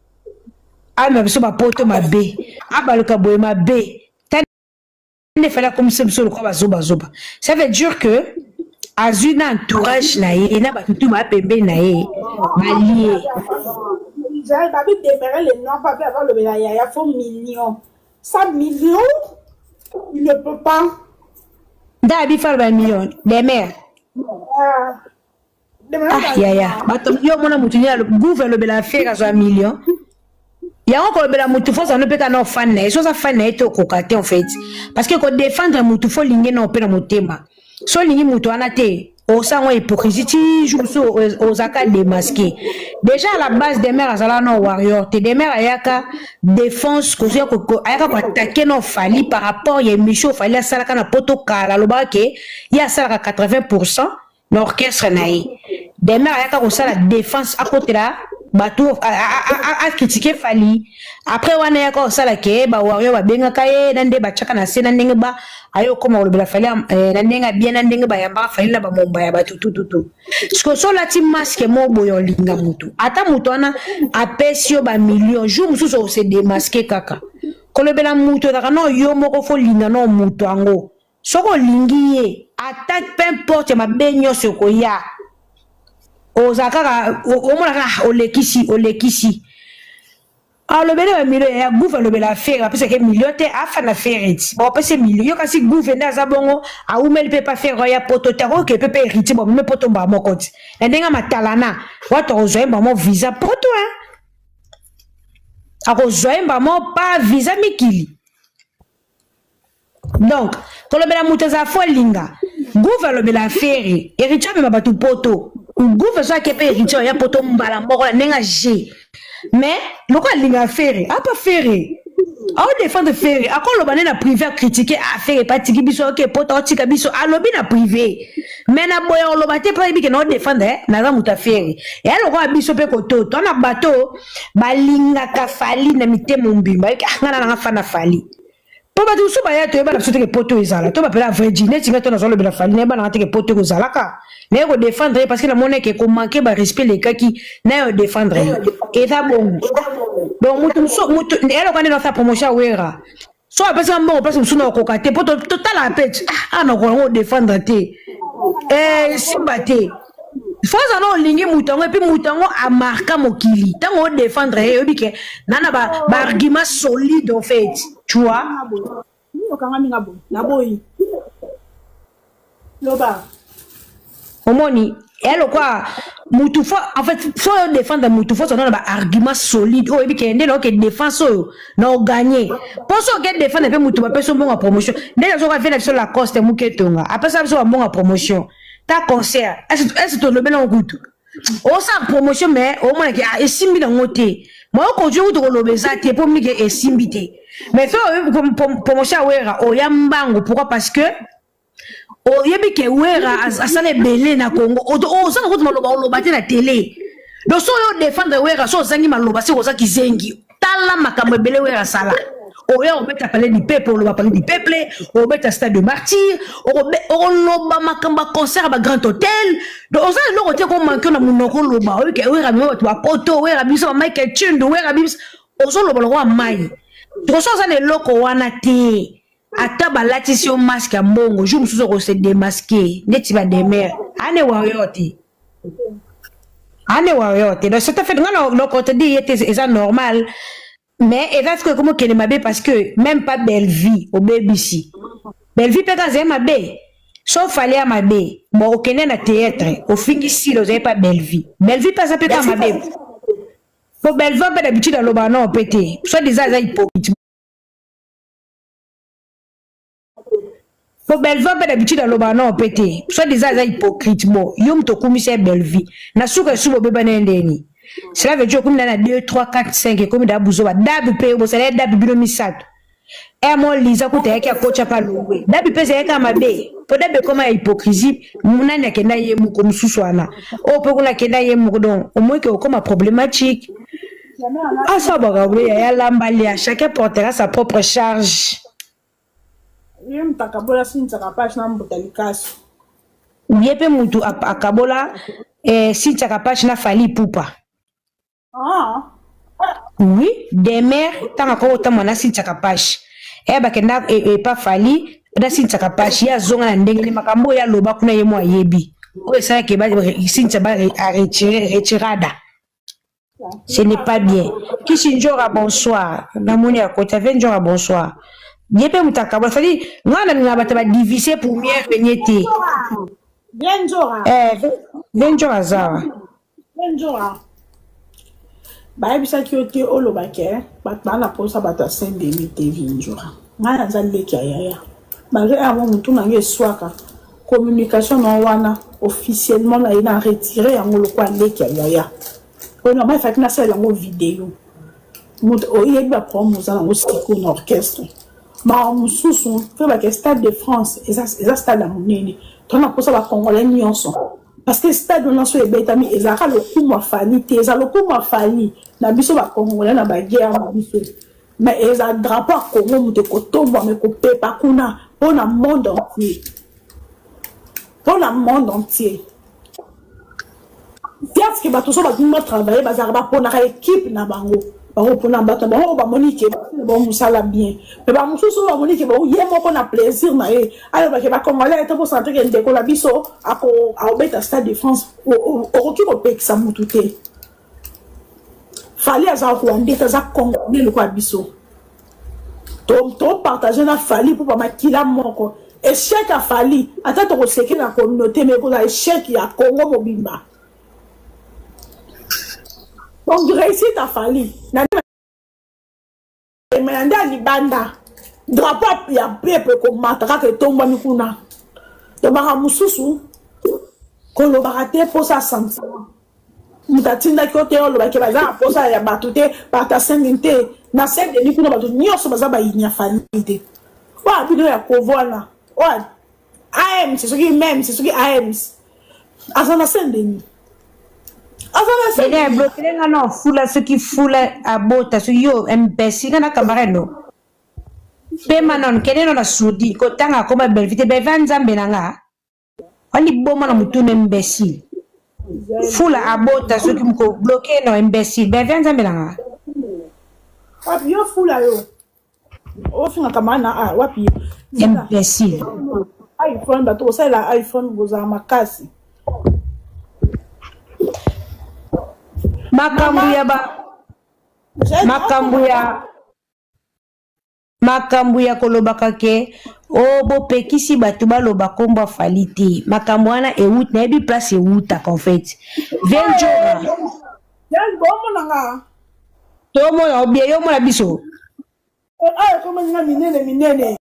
amema biso bapoto mabe abaluka boye mabe nde fallait akomisa biso lokola bazobazoba ça veut dire que azwi na entourage na ye na bato tu baa pembeni na ye balie babi demere le noir papi abalobela yaya fo million sa million il ne peut pas nde abi faloba million demer ah. ah yaya bato yo omona motu nini gouve alobela affaire azwa million yango kolobela motu fo ozala no mpe kaka na ofan na ye so oza fan na ye te okoka te en fait parce que kodefendre motu fo olingi na mpe na motema so olingi motu wana te osala yango hypocrisie ti jour mosusu ozalaka démasqué déjà à la base demer azalaka na warrior te demer ayaka défense kozoya ayaka koatake na ofali par rapport ya émission ofali asalaka na poto kala alobaka ke ye asalaka 80 pourcent na orchestre na ye demer ayaka kosala défense akotela bato akritike fali après wana ayaka kosala ke bawario babengaka ye na nde batiaka na se na ndenge ba aye okoma kolobela fali eh, na ndenge abie na ndenge bayambaka fali na bamomba ya bato tututu sikoyo so olati maske mo boye olinga motu ata moto wana apesi yo bamillion jour mosusu ose demaske kaka kolobela moto ezalaka no yo moko fo linga no moto yango soki olingi ye ata peu importe mabe nyonso ekoya oza kaka omona kaka olekisi olekisi alobeli ba milio ya gouve alobela fere apesaki milio te afa na fere ti bapesi milio yo kasi gouve nde aza bongo awumeli mpe pa fere ya poto te akoki mpe mpe héritier bomeme poto mbaa moko ti na ndenge matalana watu akozwa ye mbamo visa poto hein akozwa ye mbamo pa visa mikili donc kolobela moto aza fo alinga gouve alobela fere héritier amema bato poto gouve so ake mpe héritier oya poto mbala moko na ndenge age mais lokola alinga fere apa fere. Aodefendre Ferre, akoloba nde na privé, acritique, ah, Ferre epatiki biso, oke pota otika biso, alobi na privé, mais na boya oloba te mpo ayebi ke na odefendre, naza moto ya Ferre. Eya lokola biso mpe koto to na bato balingaka Fally na mitema mobimba, yoki, ah, nga na nanga fan na Fally, mpo bato mosusu baya toyeba na biso teke poto ezala to bapela vrai di neti ngai to nazolobela Fally, nayeba nanga teke poto ekozalaka, naye kodefendre ye parce que namoni eke komanke barespect elekaki, naye odefendre ye, eza bongo. Donc moto mosusu, moto eloko nde nasala promotion ya Wera, so apesaka mbongo place mosusu na okoka te, mpo totala mpe, ah, nakoka yango odefendre te, simba te. Foza na olingi moto yango, et puis moto yango amarka mokili, ntango odefendre ye, oyebi ke na na baargument solide en fait, tu vois. Okangami nga boye, naboyi loba. Omoni, eya lokwa mutu fo, en fait, fo oyo défendre mutu, fo zana na baargument solide oyo oyebi ke nde na oke défense oyo na oganye, mpo so oke défendre mpe mutu bapesi mbongo ya promotion, nde nazoka vie na biso Lacoste moke tonga apesa biso bambongo ya promotion ta concert, ese tolobeli yango kutu, osala promotion, mais omonaki, ah, esimbi nango te, ma okontinue kutu koloba eza te, mpo mike esimbi te. Mais so promotion ya Wera oya mbangu, pourquoi? Parce que oyebi ke Wera asala ebele na Congo, ozanga kutu maloba oloba te na télé. Donc so oyo odefendre Wera, so ozangi maloba, soki oza kizengi, tala makambo ebele Wera asala. Oya obeta Palais du Peuple, oloba Palais du Peuple, obeta Stade de Martyr, okoloba makambo ya concert ya bagrand hôtel. Donc oza eloko te komanke na monoko oloba oyoke Wera bima bato bapoto, Wera biso ba Michael Chundu, Wera biso, ozoloba lokola mai. Tokoso oza na eloko wana te, ata balatisi yo masque ya mbongo, jour mosusu okose démasquer neti bademer ane warrior te, ane warrior te. Donc c'est fait nga na contredire ye te, eza normal, mais eza sikoyo ekomi okende mabe, parce que même pas Bellevie obebisi Bellevie mpe kaka azali mabe, so Fally ya mabe. Bon, okende na théâtre, ofingi sile, ozali pa Bellevie, Bellevie mpe aza mpe kaka mabe, po Bellevie mpe d'habitude alobaka nao mpe te, soit disant aza hypocrite, po Bellevie mpe d'habitude alobaka nao mpe te, soit disant aza hypocrite. Bon, yo moto okumisa ye Bellevie, na suka esu bobebana ye ndeni, cela veut dire okomi na 2 3 4 5, ekomi da buzoba. Dabi mpe bosala ye dabi, bino misato mo liza kuta ayaki akotya mpe alongwe, dabi mpe ezalaki kaka mabe, mpo dabi ekoma ya hypocrisie, nani akenda ye moko, mosusu wana oyo mpe kuna akenda ye moko. Donc omoki okoma problématique, asa bakaboye yaya lamba lia, chacun portera sa propre charge. Ye moto akabola Sintiaka Page na Mbuta Likasu. Ye mpe mutu akabola Sintiaka Page na Fally Ipupa. Ah. Oui, demer ntango akoki kotambola na Sintiaka Page, e bakenda epa Fally na Sintiaka Page, ye azonga na ndenge nini, makambo oyo aloba kuna ye mo ayebi, oyo esalaki Sintia ba retirada, ce n'est pas bien. Kisi Njora, bonsoir, namoni akota ve Njora, bonsoir. Ye mpe moto akabola, c'est-à-dire ngai nalinga bato badivise pour mieux régner te. Bien Njora. Ve Njora azawa. Bien Njora, bayebisaki yo te olobake bato baa na mposa bato ya Saint Denis TV. Njora, ngai naza leki ya yaya, malgré yango motu na ngai eswaka communication na wana officiellement na ye na retire yango lokola leki ya yaya oyo normal efaki nasalela yango video. Moto oyebi baproblème oza nango sikoyo na orchestre, mawa mosusu mpe bake Stade de France eza stade ya monene, to na mposa bacongolais nyonso, parce que stade wana so ebetami, ezalaka lokumu ya Fally te, eza lokumu ya Fally na biso bacongolais na baguerre na biso, mais eza drapeau ya Congo moto ekotombwama, ekopepa kuna mpo na monde entier, mpo na monde entier. Certes ke bato so balingi batravaille, bazalaka baponaka équipe na bango, bakopona bato na bango oyo bamoni ke bango mosala bien, mais bamosusu oyo bamoni ke ye moko na plaisir na ye alobake bacongolais te, bosana te ke ndeko na biso akobeta Stade de France, okoki kopekisa motu te. Fally aza rwandais te, aza congolais lokola biso, topartage na Fally mpo bamakila moko. Échec ya Fally, ata tokoseke na communauté, mais ekozala échec ya Congo mobimba. Donc réussite ya Fally na nde ya libanda, drapeau ya pepe ekomata kaka, etombwami kuna. Tobaka mosusu kolobaka te mposa sentiment, moto atindaki yo te olobaki baza na mposa ya bato te, bato asengi te. Na Saint Denis kuna bato nyonso baza bayini ya Fally te. Oyo bino ya kovo wana, oyo AMC soki MEMS soki AMC aza na Saint Denis. Aza na Saint Denis. Bloquer nga na fula soki fula abota soki yo imbécile nga na camarade no. Pema non kende no na soudi kotanga koma Bellevue te Bellevue nzambe na nga. Wali boma na mutuna imbécile. Fula abota soki mko bloquer no imbécile Bellevue nzambe na nga. Wapi yo fula yo? Ofinga camarade na a wapi yo? Imbécile. iPhone bato kosalela iPhone bozala makasi. Makambo ya ba makambo ya makambo ya kolobaka ke o bopekisi bato baloba kombo ya Fally te. Makambo wana ewut nayebi place ewutaka en fait. Venjora. Bomonanga. Tomona obie yo mona biso. Ayo komona minene minene.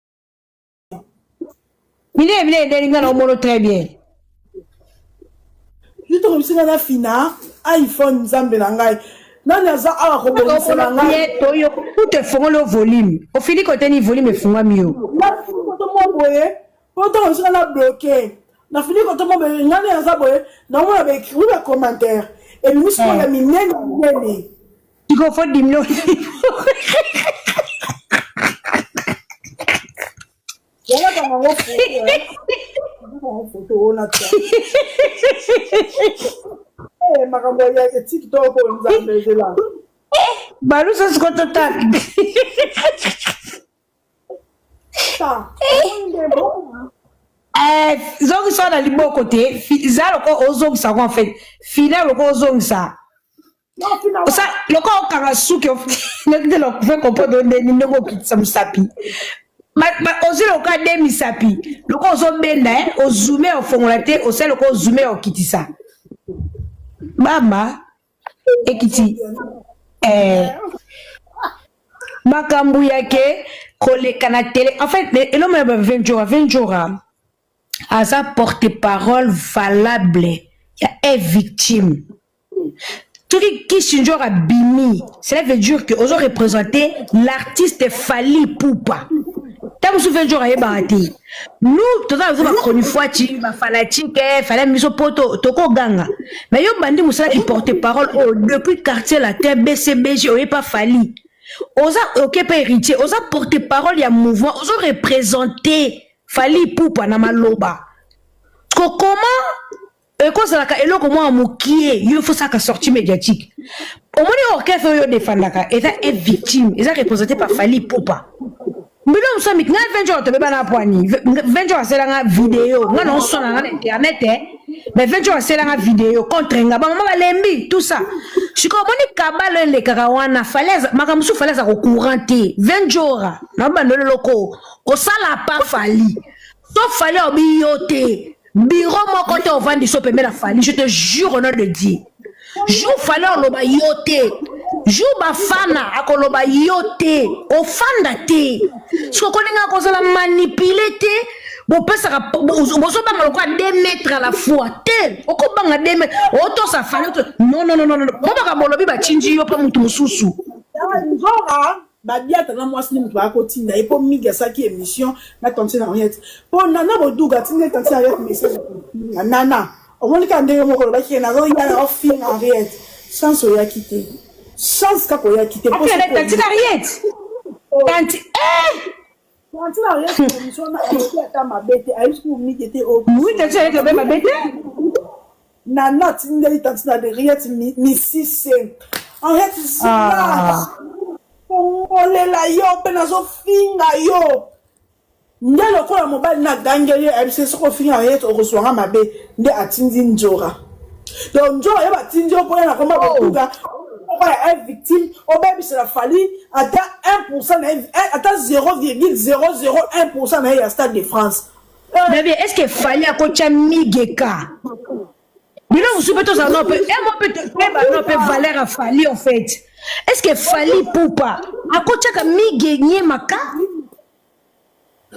Minene minene ndenge nga na omono très bien. Yo tokobisinga na fina iPhone nzambe na ngai. Nani aza awa kobongisela ngai? Toyo kutu efongoli o volume. Ofili kote ni volume efungwami yo. Na fini koto mwa boye, po tokobisinga na bloqué. Na fini koto mwa boye, ngai aza boye, na mona ba écrit ba commentaire. Ebimisi ya minene minene. Siko faut diminuer. Photo wana makambo ya TikTok oyo nzambe ezela. Balusa siko tota. Zongisa na liboko te, za loko ozongisa ngo en fait. Fina loko ozongisa. Loko okanga suki nde fe comprendre ndeni ndenge okitisa mosapi. Ozwi lokola de misapi loko ozobenda ozume ofongola te osali loko ozume okitisa bamba ekiti. Makambo yake koleka na télé en fait eloko ya ba Venjora Venjora aza porte-parole valable ya e victime. Soki Kissinjora bimi, cela veut dire que ozo représenter l'artiste Fally Ipupa. Ntango mosusu Venjora ayebaka te. Nous toza biso bachronifuati bafanatike fallait biso po tokoganga. Mais yo bandi mosalaki porte-parole oyo depuis quartier latin BCBG oyepa Fally. Oza oke pe héritier, oza porte-parole ya mouvement, ozo représenter Fally Ipupa na maloba. Ko comment ekozalaka eloko mwa mokie yo faut saka sortie médiatique. Omoni orchestre oyo defandaka eza e victime, eza représenté par Fally Ipupa. Mbino mosomi nga Venjora tobeba na pwani. Venjora asalanga vidéo, nga na osona nga na internet mais Venjora asalanga vidéo contre nga ba mama balembi tout ça. Siko omoni kabalo elekaka wana falaise makambo mosusu falaise ako courant te. Venjora na bandolo loko kosala pa Fally. So Fally obi yo te. Bureau moko te ovandi so pembe na Fally, je te jure au nom de Dieu. Jour Fally oloba yo te. Jour bafana akoloba yo te, ofanda te. Siko kolinga kozala manipuler te, bopesaka bozobanga lokola 2 mètres à la fois te. Okobanga 2 mètres, otosa Fally non non non non. Bobaka bolobi bachinji yo pa mutu mususu. Nzora babiata na mwasi ni mutu akotinda ye po mingi asaki émission na tantine Henriette. Po nana boduga tinde tantine Henriette message na nana. Omoni ka ndenge moko lobaki na zo ya na ofinga Henriette. Chance oyaki te. Chance kaka oyaki te. Tantine Henriette. Tanti Tantine Henriette émission na ayaki ata mabe te. Ayebisi ku mingi te o. Oui, tantine Henriette obe mabe te. Nana tindeli tantine Henriette misise. Henriette zila. Kongolela yo mpe nazofinga yo. Nde lokola mobali na gangeli ayebisi soki ofinga Henriette okozwanga mabe nde atindi Nzora. Donc Nzora ye batindi yo mpona na komba botuka okoya un victime obebisela Fally ata 1% na ye ata 0,001% na ye ya Stade de France. Baby, est-ce que Fally akotia migeka? Bilo mosusu mpe tozala no mpe emo mpe toyeba no mpe valeur ya Fally en fait. Est-ce que Fally Ipupa akotiaka mige nyemaka?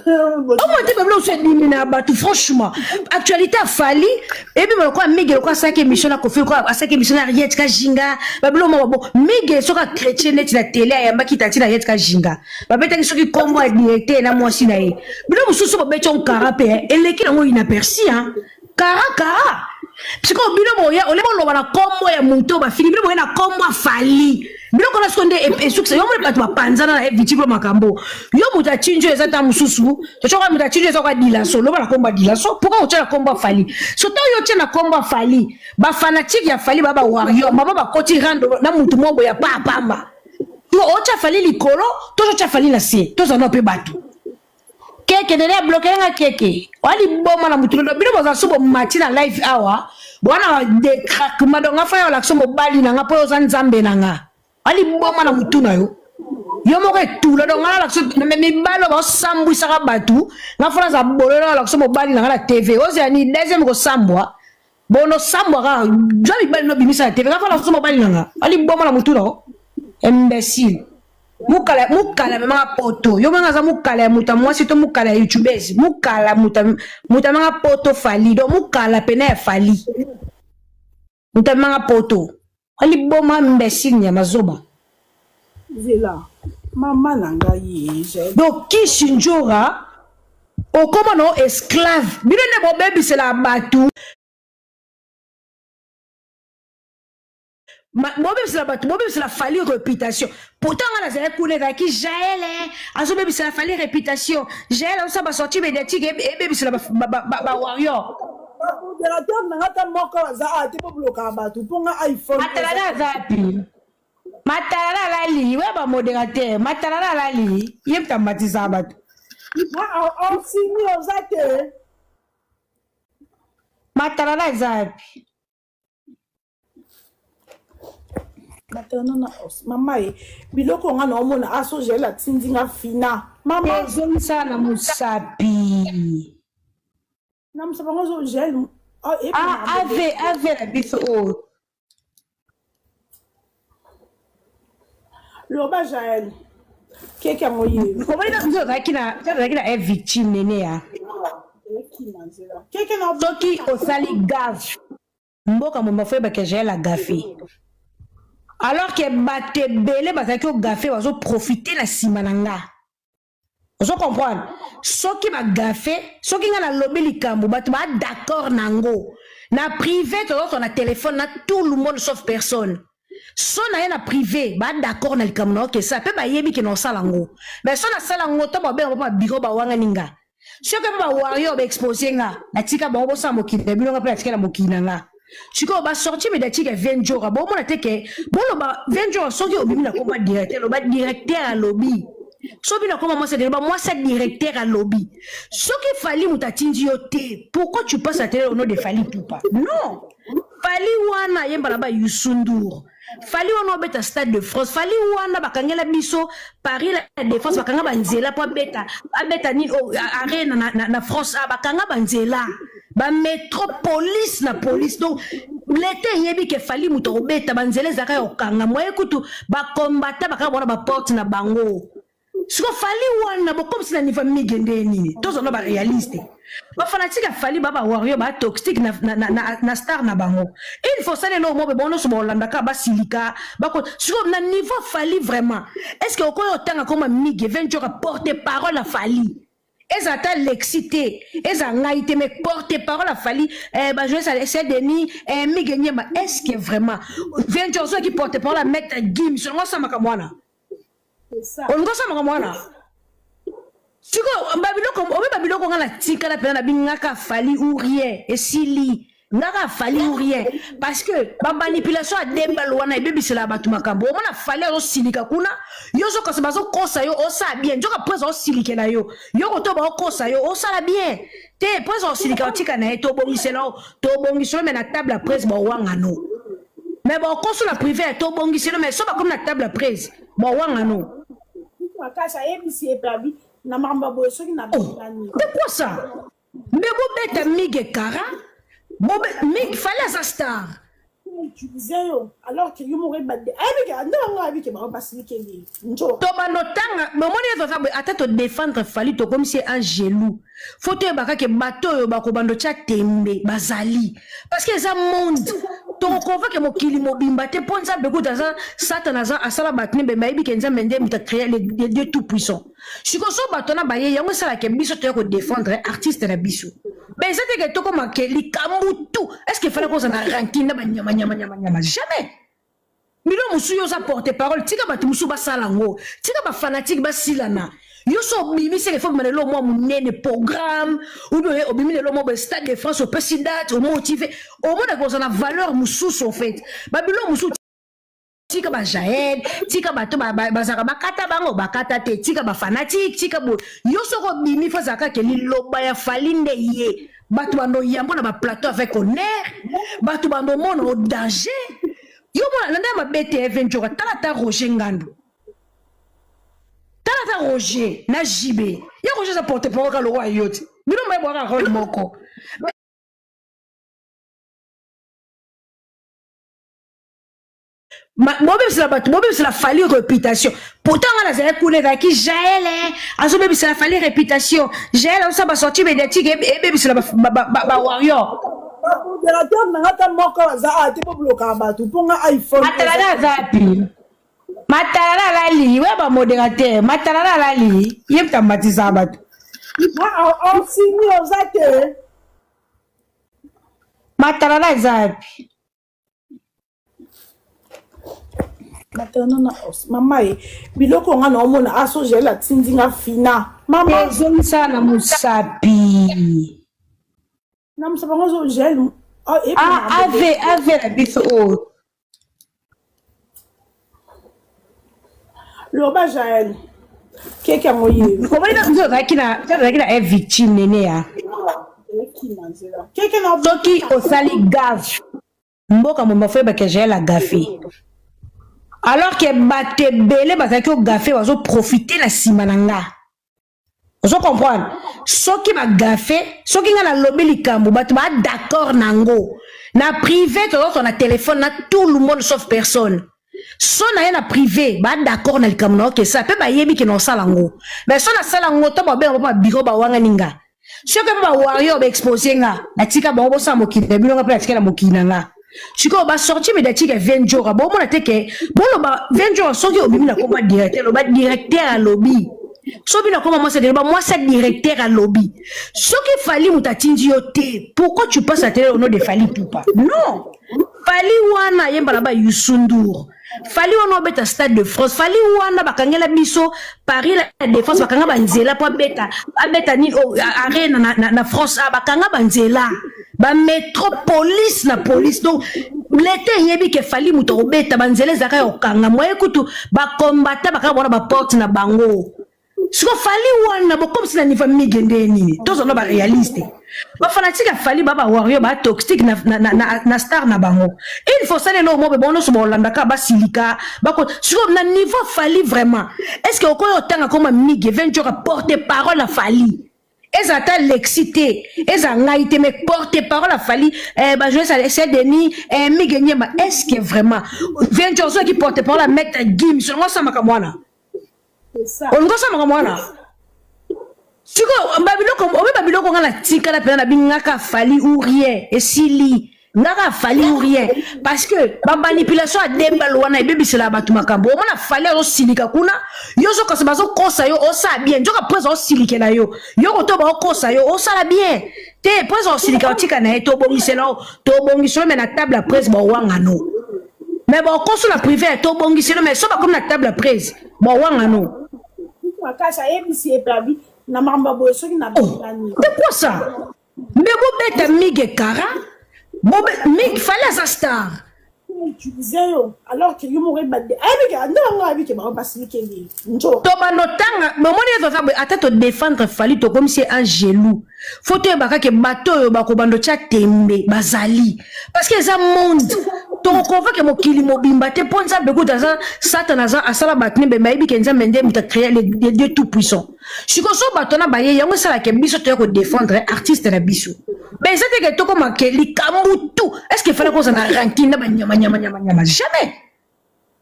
Omoi te babilo mosusu edimi na bato. Franchement, actualité afali ebima lokola Mige, lokola asalaki émission na Kofi, lokola asalaki émission na Riet Kajinga, babilo moko bo Mige soki achrétien neti na tele ayambaki tati na Riet Kajinga, babetaki soki nkombo ya directeur na mwasi na ye. Bilo mosusu bobeti onkara mpe eleki nango inaperci kara kara. Sikoyo bino boya ole boloba na nkombo ya moto oyo bafini bino, boye na nkombo afali biloko na sikoyo nde esukisa yo. Moni bato bapanzana na evitiblo makambo yo moto atingi oyo eza ta mosusu tocoka moto atingi eza kwa dilaso. Loba na nkombo ya dilaso, pourkui otya na nkombo afali? So ntango yo otya na nkombo afali, bafanatike ya Fali ba bawario mama bakoti rando na motu moko ya papamba. To otya Fali likolo, to otya Fali na se, tozala mpe bato keke dede abloke nga keke waliboma na mutu. Lelo bino boza so bomati na live awa bwana décraquement. Donc nga fa olakisa mobali na nga mpo oza nzambe na nga, waliboma na mutu na yo, yo moko etula. Donc nga nalakisa mibali oyo baosambwisaka bato, nga fo naza bololo, nalakisa mobali na nga na TV. Ozela ni deuxième kosambwa bono sambwa kaka zwa mibali no bimisa na TV. Nga fo nalakisa mobali na nga, waliboma na mutu na yo, imbécile. Mukala mukala memanga poto yo manga aza mukala ya moto ya mwasi to mukala ya youtubese mukala moto amanga poto Fali. Donc mukala pena ya Fali, moto amanga poto aliboma, imbécile, nyama zoba. Zela mama na ngai. Donc Kishi Njora okóma na esclave. Bino nde bobebisela bato, bobebisela bato, bobebisela Fali réputation. Pourtant nga nazalaki kuna, ezalaki Jael azobebisela Fali réputation. Jael azosala basortie médiatique ebebisela bawarrior. Bamodérateur na nga ta moko aza a te, boblokaka bato mpo nga iPhone. Matalana aza api? Matalana alali we bamodérateur. Matalana alali, ye moto amatisaka bato. Osini oza te. Matalana eza api? Matalana na mama ye biloko nga na omona aso Jael atindi nga fina mama. Ezongisa na mosapi. Na mosapi yango zo Jael. Ah, ave ave na biso oyo. Loba Jael, keke yango ye. Omoni biso ozalaki na e victime nene ya ekima nzela keke na. Soki osali gaffe, mboka momba fo yebaka Jael agaffe, alors ke bato ebele bazalaki ogaffe, bazoprofite na nsima na nga. Ozo comprendre? Soki bagaffe, soki nga nalobi likambo, bato baa d'accord nango na privé, tozozwa na telefone na tout le monde sauf personne. So na ye na privé baa d'accord na likambo na okesa mpe bayebi ke na osala yango, mais so nasala yango to babenga mpo babiro bawangani nga. Soki mpe bawario baexpose nga, natika bango bosala mokili na bino, nga mpe natika na mokili na nga. Sikoyo basortie médiatique ya Venjora, bomona te ke boloba Venjora. Soki obimi na koma directeur, loba directeur alobi. Soki na koma mwasi, loba mwasi ya directeur alobi. Soki Fali moto atindi yo te, pourquoi tu passes la télé au nom de Fali Pupa? Non, Fali wana ayemba na ba Yusundur. Fali wana obeta Stade de France. Fali wana bakangela biso Paris La Défense, bakanga banzela mpo abeta, abeta nini, oh, arena na France. Ah, bakanga banzela, bamétropolis na police. Donc leta eyebi ke Fali moto akobeta, banzela ezalaka ya kokanga moye. Kutu bakombata bakanga bona baporte na bango. Siko Fali wana bokomisi na niveau mingi nde nini? Tozala baréaliste. Bafanatike ya Fali ba bawario batoxique na star na bango. Il faut sala eloko moko, bango nyonso baolandaka basilika bako. Siko na niveau Fali vraiment, est ce que okoki otanga koma Mige Venjoka porte parole ya Fali? Eza ata lexi te, eza ngai te, mais porte parole ya Fali, bajournaliste Saint Denis, Mige Nyema, est ce que vraiment Venjoka soki porte parole ya Maître Gims, olongo osala makambo wana? Olingi osala makambo wana? Sikoyo babiloko obe babiloko nga natikala mpena na bingaka Fali ou rien, esili ngaka Fali ou rien, parce que bamanipulation ya dembalo wana ebebisela bato makambo. Omona Fali azosilika kuna, yo ozokasa, bazokosa yo osala bien, nzoka mpo eza osilikela yo, yo koto baokosa yo osala bien te, mpo eza osilika otika na ye. Tobongisela o tobongiselo me na table ya presse bawangano, me baokoso na privé tobongiselo, me so bakomi na table ya presse bawangano. Makasi ayebisi ye mpe abi na makambo ya boye soki nabengani. De quoi ça? Me bobeta Mige kara, Mige Fali aza star. Utiliser yo alors que yo moko ebande ayebike nde yango ayebike bango basilikeli njo. Tobanda otanga bomoni ye toza boye, ata todefendre Fally, tokomisi ye angelu. Fo toyeba kaka bato oyo bakobanda otya tembe bazali, parce que eza monde. Tokokonvaincre mokili mobimba te, mpo Nzambe kuta aza Satan aza asala bato ne bayebi ke Nzambe nde moto acréa, le Dieu tout puissant. Sikoyo so bato wana baye, yango esalaka biso toya kodefendre artiste na biso. Mais eza te ke tokoma ke likambo tout. Est ce que efale kozala na rankine na banyama nyama nyama nyama? Jamais. Bino mosusu, yo oza porte parole, tika bato mosusu basala yango, tika bafanatike basilana. Yo so obimi, seke fo bima lelo mwa monene programme, ou bien obimi lelo mwa boye Stade de France, opesi date, omotive, omonaka kozala na valeur mosusu. En fait, babilo mosusu, tika bajael, tika bato bazalaka bakata bango bakata te, tika bafanatike, tika boye. Yo soki obimi, fo azalaka ke liloba ya Fally nde ye. Bato bando yambo na baplateau avec honneur, bato bando omona o danger. Yo mona nanda ya mabe te. Even Joka, tala ata Roger Ngandu, tala ata Roger na JB. Ye Roger aza porte parole ka lokwa yo te. Bino mayebwaka role moko. Bobebisela bato, bobebisela Fally réputation. Pourtant nga nazalaki kuna, ezalaki Jael azobebisela Fally réputation. Jael azosala basortie médiatique, ebebisela bawarrior. Modérateur nanga ata moko aza a te, boblokaka bato mpo nga iPhone. Matalana aza api? Matalana alali. We bamodérateur, Matalana alali, ye moto amatisaka bato. Osini oza te. Matalana eza api? Maternana na os mama ye biloko nga na omona aso Jael atindi nga fina mama. Ezongisa na mosapi. Na mosapi yango zo Jael. Ah, ave ave na biso oyo. Loba Jael, keke yango ye. Omoni na biso ozalaki na victime nene ya ekima nzela keke na. Soki osali gaffe, mboka momba fo yebaka Jael agaffe, alors ke bato ebele bazalaki ogaffe, bazoprofite na nsima na nga. Ozo comprendre? Soki bagaffe, soki nga nalobi likambo, bato baa d'accord nango na privé, tozozwa na telefone na tout le monde sauf personne. So na ye na privé baa d'accord na likambo na okesa mpe bayebi ke na osala yango, mais so nasala yango to babenga mpo babiro bawangani nga. Soki mpe bawario baexpose nga, natika bango bosala mokili na bino, nga mpe natika na mokili na nga. Sikoyo basortie médiatique ya Venjora, bomona te ke boloba Venjora. Soki obimi na komba directeur, loba directeur alobi. Soki na komba mwasi, loba mwasi ya directeur alobi. Soki Fally moto atindi yo te, pourquoi tu passes la télé au nom de Fally Ipupa? Non, Fally wana ayemba na ba Youssou N'Dour. Fally wana obeta Stade de France. Fally wana bakangela biso Paris La Défense, bakanga banzela mpo abeta nini, oh, arena na France. Ah, bakanga banzela, bamétropolis na police. Donc leta eyebi ke Fally moto akobeta, banzela ezalaka ya kokanga moye. Kutu bakombata bakanga bona baporte na bango. Siko Fally wana bokomisi na niveau mige nde nini? Tozala baréaliste. Bafanatike ya Fally ba bawario batoxique na star na bango. Il faut sala eloko moko, bango nyonso baolandaka, basilika bako. Siko na niveau Fally vraiment, est ce que okoki otanga koma mige Ventura porte parole ya Fally? Eza ata lexi te, eza ngai te, mais porte parole ya Fally, bajournaliste Saint Denis, mige nyema. Est ce que vraiment Ventura soki porte parole ya Maître Gims, olongo osala makambo wana? Olingi osala makambo wana? Sikoyo babiloko obe, babiloko nga natikala mpena na bingaka Fally ou rien, esili ngaka Fally ou rien, parce que bamanipulation ya dembalo wana ebebisela bato makambo. Omona Fally azosilika kuna, yo ozokosa, bazokosa yo osala bien, nzoka po eza osilikela yo. Yo koto baokosa yo osala bien te, po eza osilika, otika na ye. Tobongisela o, tobongisela, me na table ya presse bawangano, me baokoso na privé tobongisela, mais so bakomi na table ya presse bawangano. Makasi ayebisi ye mpe abi na makambo ya boye soki na Oh, c'est quoi ça? Mais bobeta mige kara mig. Fally aza star. Utiliser yo alors que yo moko ebande ayebike nde yango ayebike bango basilikeli njo. Tobanda otanga bomoni ye toza boye, ata todefendre Fally, tokomisi ye angelu. Fo toyeba ke bato oyo bakobanda otya tembe bazali, parce que eza monde. Tokokonvaincre mokili mobimba te, mpo Nzambe kuta aza Satan aza asala bato ne bayebi ke Nzambe nde moto acréa, le Dieu tout puissant. Sikoyo so bato wana baye, yango esalaka biso toya kodefendre artiste na biso. Mais eza te ke tokoma ke likambo tout. Est-ce qu'il fallait kozala na ranking na banyama nyama nyama nyama? Jamais.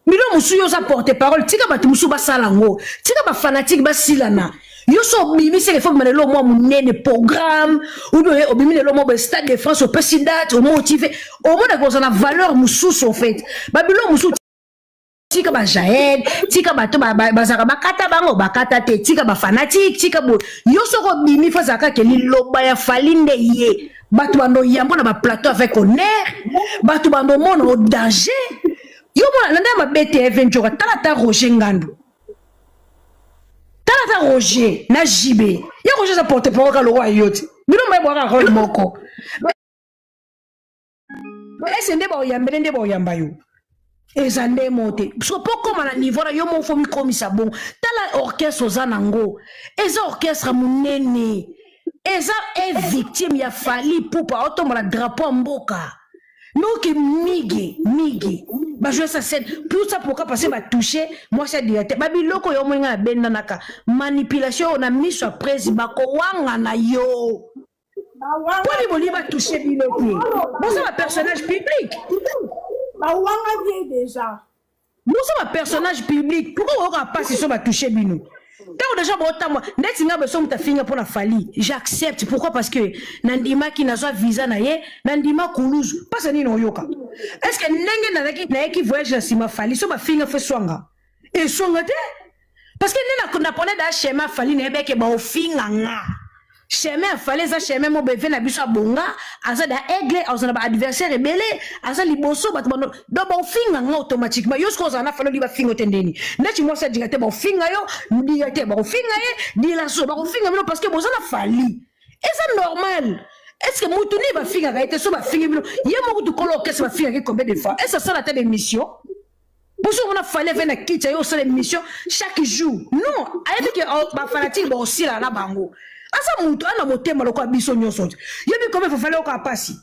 Bilo mosusu yo oza porte parole, tika bato mosusu basala yango, tika bafanatike basilana. Yo so obimi seke fo obima lelo mwa monene programme, ou bien obimi lelo mwa boye Stade de France, opesi date, omotive, omonaka kozala na valeur mosusu en fait. Babilo mosusu tika ba Jael, tika bato bazalaka bakata bango bakata te, tika ba fanatique, tika boye. Yo soko obimi fo azalaka ke liloba ya Fally nde ye. Bato bando yambo na ba plateau avec honneur, bato bando mona au danger. Yo mona nanda mabe te Evan Djora, tala ta Roger Ngandu. Tala ta Roger na JB. Ye Roger za porte parole ka lokwa yo te. Bino mbaye bwaka rôle moko. Ese nde baoyambele nde baoyamba yo. Eza nde mo te. So po koma na niveau na yo mo fo mikomisa bongo. Tala orchestre oza nango. Eza orchestre munene. Eza e victime ya Fally Ipupa otombola drapeau ya mboka. Noki migi migi bajoue sa scène pour ça pourquoi parce que batouche mwasi ya directeur babiloko yo omoni ngai nabendanaka manipulation oyo na miso ya presi bakowangana yo mponi bolingi batouche bino te boza ba personnage public bawanga bien déjà boza ba personnage public pourquoi boyoka mpasi so batouche bino ntango deja botambwa ndeti ngai boso moto afinga mpo na Fally, j'accepte. Pourquoi? Parce que nandimaki nazwa visa na ye, nandima kuluzu mpasa nini oyoka. Est ce que ndenge nazalaki nayeki voyage na nsima Fally so bafinga fo eswanga eswanga te, parce que nde napone da chemin Fally nayebeke baofinga nga. Chemin ya Fally eza chemin mo beve na biso abonga, aza da aigle, aza na baadversaire ebele, aza liboso bato bano donc baofinga nga automatiquement. Yo soki ozala na Fally oli bafinga te ndeni ndeti mwasi adinga te baofinga yo, dinga te bakofinga ye, dilaso bakofinga bino parce que boza na Fally, eza normal. Est ce que mutu nini bafingaka ye te? So bafingi bino ye moko tukolo orchestre bafingaki combien de fois? Est ce asala ata bémission? Boso omona Fally ave na kiti aye osala émission chaque jour? Non, ayebi ke bafanatike baosila na bango. Aza moto ana motema lokola biso nyonso. Yebi combien fois Fally oyoka mpasi,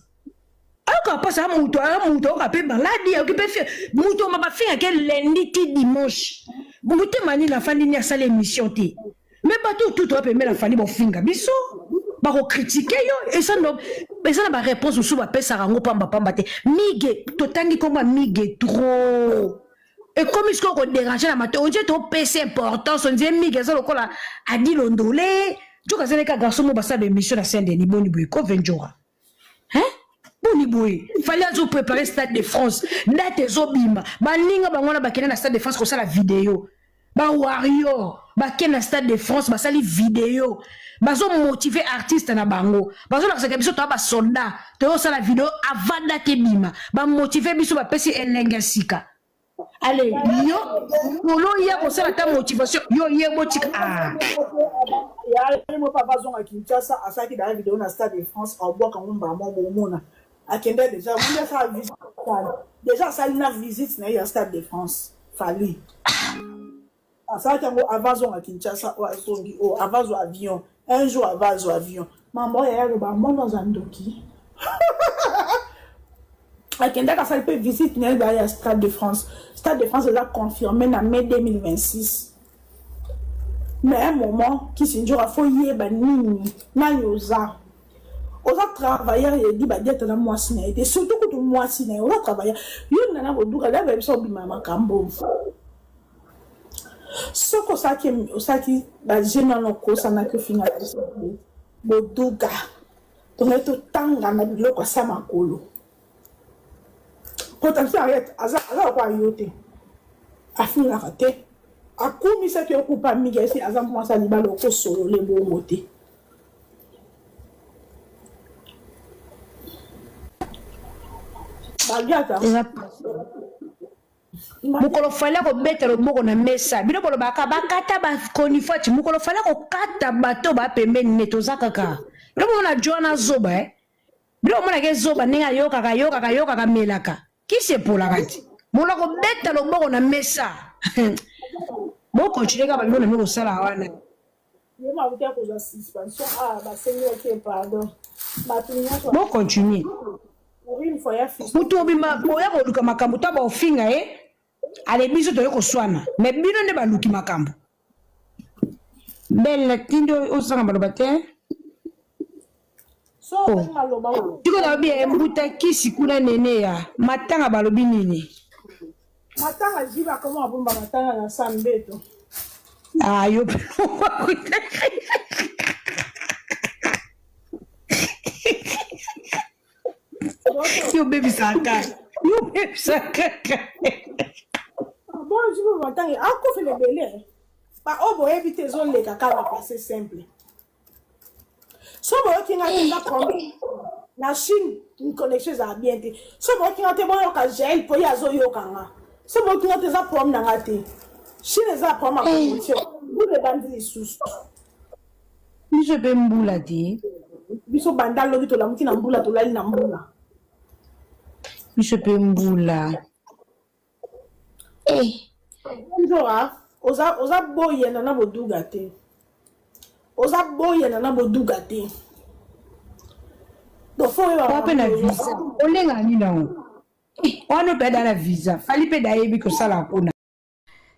ayoka mpasi, a moto a moto ayoka mpe maladi, ayoki mpe fie moto ma bafingaki lundi ti dimanche, motema nini afandi nini asala émission te. Me bato tutu bapembe na Fally bofinga biso, bakokritike yo. Eza na baréponse mosusu bapesaka yango pambapamba te. Mige totangi komba mige trop ekomi sikoyo koderange na mato, ondie topesa importance, ondie mige eza lokola adi londole nzoka azalaki garçon mo basala émission na Saint Denis. Boni boye kovenjora, hein? Boni boye Fally azoprépare Stade de France, date ezobima, baninga bango wana bakende na Stade de France kosala video, bawarrior bakende na Stade de France basali video, bazomotive artiste na bango, bazolakisaka biso toya basoldat, toyosala video avant date ebima, bamotive biso, bapesi elenge ya sika. Ale yo kolo ya kosala ta motivation yo ye botika ah. Ya mo papa azonga Kinshasa, asalaki daya video na Stade de France, abwaka ngo mbala moko bomona akende déjà mundi asala visite déjà, asali na visite na ye ya Stade de France. Fally asalaki yango avant azonga Kinshasa, oyo azongi oyo avant azwa avion, un jour avant azwa avion. Mama oyo yaya aloba mwana aza ndoki, akendaki asali mpe visite na ye daya ya Stade de France. Stade de France eza confirmé na mai 2026. Mais un moment Kisinjora fo yeba nini nani oza oza travailleur yedi badiata na mwasi na ye te, surtout kutu mwasi na ye oza travailleur. Yo nana koduka laba biso obima makambo soki osalaki osalaki bajeune wana okosanaki ofinga boduga tongai totanga na biloko asa makolo potentiel arrête aza aza lokola yo te, afingaka te, akumisaki okupa mingi esi aza mwasi ya libala okosolola ebongo te. Bagata mokolo Fally akobeta loboko na mesa, bino bolobaka bakata bakonifati, mokolo Fally akokata bato bapembeni ne toza kaka bino bomona jo wana zoba eh? Bino bomonaka ezoba ndenge ayokaka ayokaka ayokaka amelaka kisi epolaka ti mokolo akobeta loboko na mesa, bokontinue kaka babino na bino kosala wana. Ye makuti akozwa suspension ah basengelaki ye pardon bato nyonso. Bokontinue pour une fois ya fils moto obima oya koluka makambo to baofinga ye ale biso toye koswana me bino nde baluki makambo. Belle tindi osanga baloba te. So otangi maloba oyo. Tiko na bi mbuta kisi kuna nene ya matanga balobi nini? Matanga jiba koma abomba matanga na sa mbeto. Ah yo yo bebisaka yo bebisaka ah, bon jiba matanga akofela ebele ba oyo boyebi te ezoleka kaka na passé simple so boyoki nga te eza problème na chine connexion ezala bien te so boyoki nga te boyoka jael mpo ye azoyoka nga so boyoki nga te eza problème na nga te chine eza problème ya connexion mbula ebandi lisusu biso mpe mbula te biso banda lobi tolamuki na mbula tolali na mbula biso mpe mbula Eh. Nzora, oza oza boyena na boduga te. Oza boyena na boduga te. Donc faut oyeba. Mpe na visa. Olenga nini yango? Eh, wana mpe ada na visa. Fali mpe dayebi kosala kuna.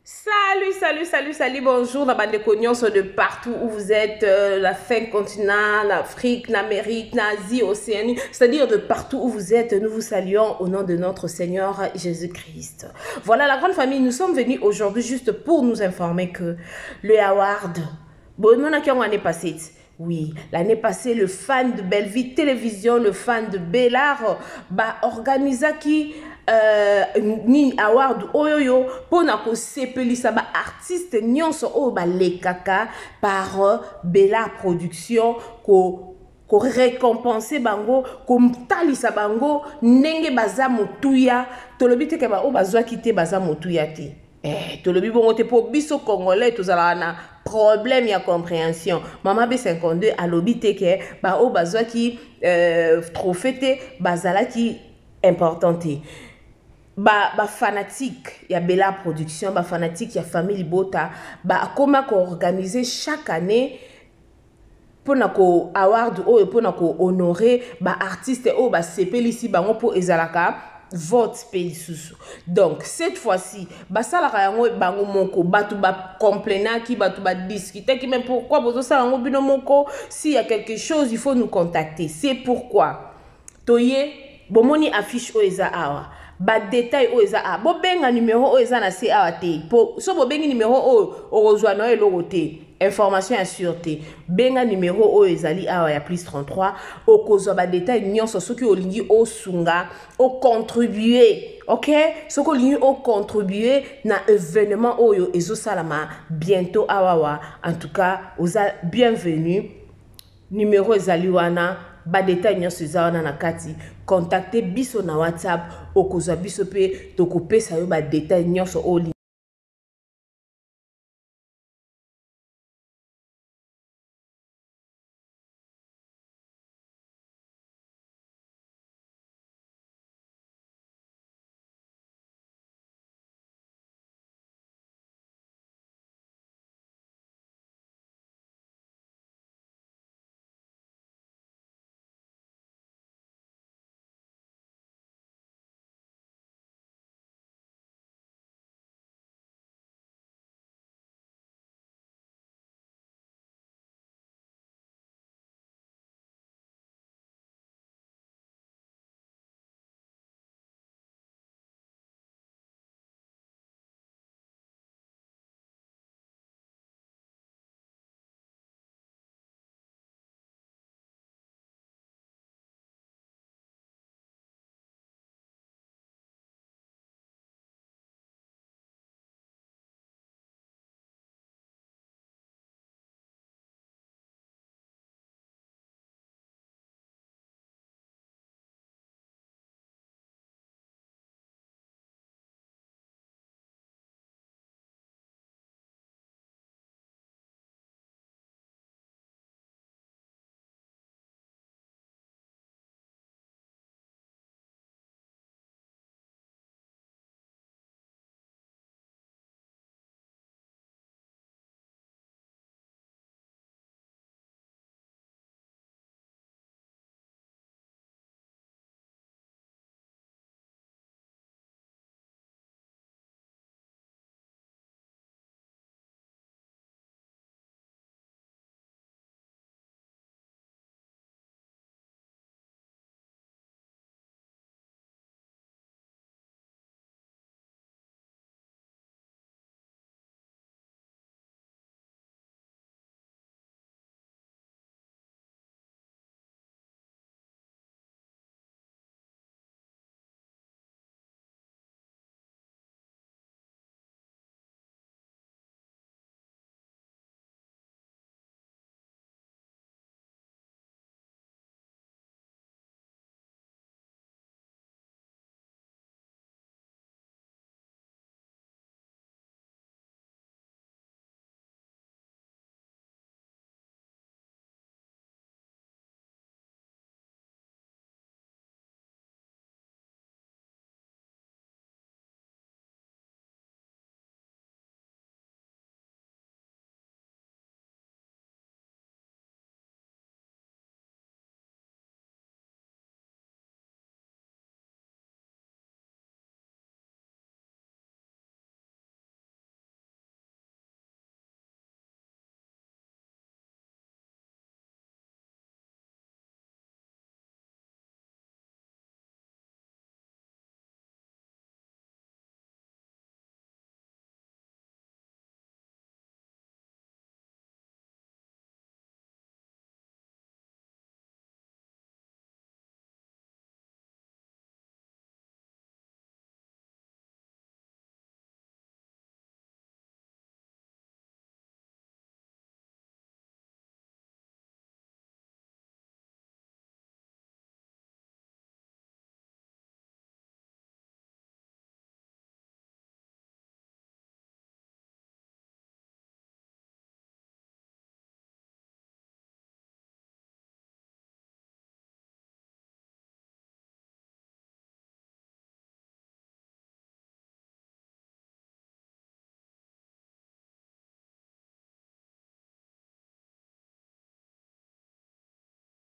Salut, salut, salut, salut, bonjour, la bande de cognons de partout où vous êtes, euh, la fin continent, l'Afrique, l'Amérique, l'Asie, Océanie, c'est-à-dire de partout où vous êtes, nous vous saluons au nom de notre Seigneur Jésus-Christ. Voilà, la grande famille, nous sommes venus aujourd'hui juste pour nous informer que le Howard, bon, nous avons année passée, oui, l'année passée, le fan de Bellevue Télévision, le fan de Bellard, bah, organisa qui euh, nini award oyoyo mpona kosepelisa baartiste nyonso oyo balekaka par euh, Bellard Production ko korecompense bango kotalisa bango ndenge baza motuya tolobi te ke baoyo bazwaki te baza motuya te eh, tolobi bongo te mpo biso congolais tozalaka na problème ya comprehension mama b52 alobi te ke baoyo bazwaki euh, trophée te bazalaki important te ba ba fanatique ya Bella production ba fanatique ya famille libota ba akoma ko organiser chaque année pona ko award oyo pona ko honorer ba artistes oyo basepelisi bango mpo ezalaka vote mpe lisusu donc cette fois-ci basalaka yango bango moko bato bacomplainaki bato badiscutaki mais pourquoi bozosala yango bino moko s'il y a quelque chose il faut nous contacter c'est pourquoi toye bomoni affiche oyo eza awa badetail oyo eza awa bobenga numero oyo eza na se awa te po so bobengi numero oyo okozwa na yo eloko te information ya sur te benga numero oyo ezali awa ya plus 33 okozwa badetail nyonso soki olingi osunga ocontribue ok soki olingi ocontribue na événement oyo ezosalama bientôt awawa en tout cas oza bienvenu Numero ezali wana, ba details nyonso eza wana na kati. Contacter biso na WhatsApp, okozwa biso pe tokopesa yo ba details nyonso oyo.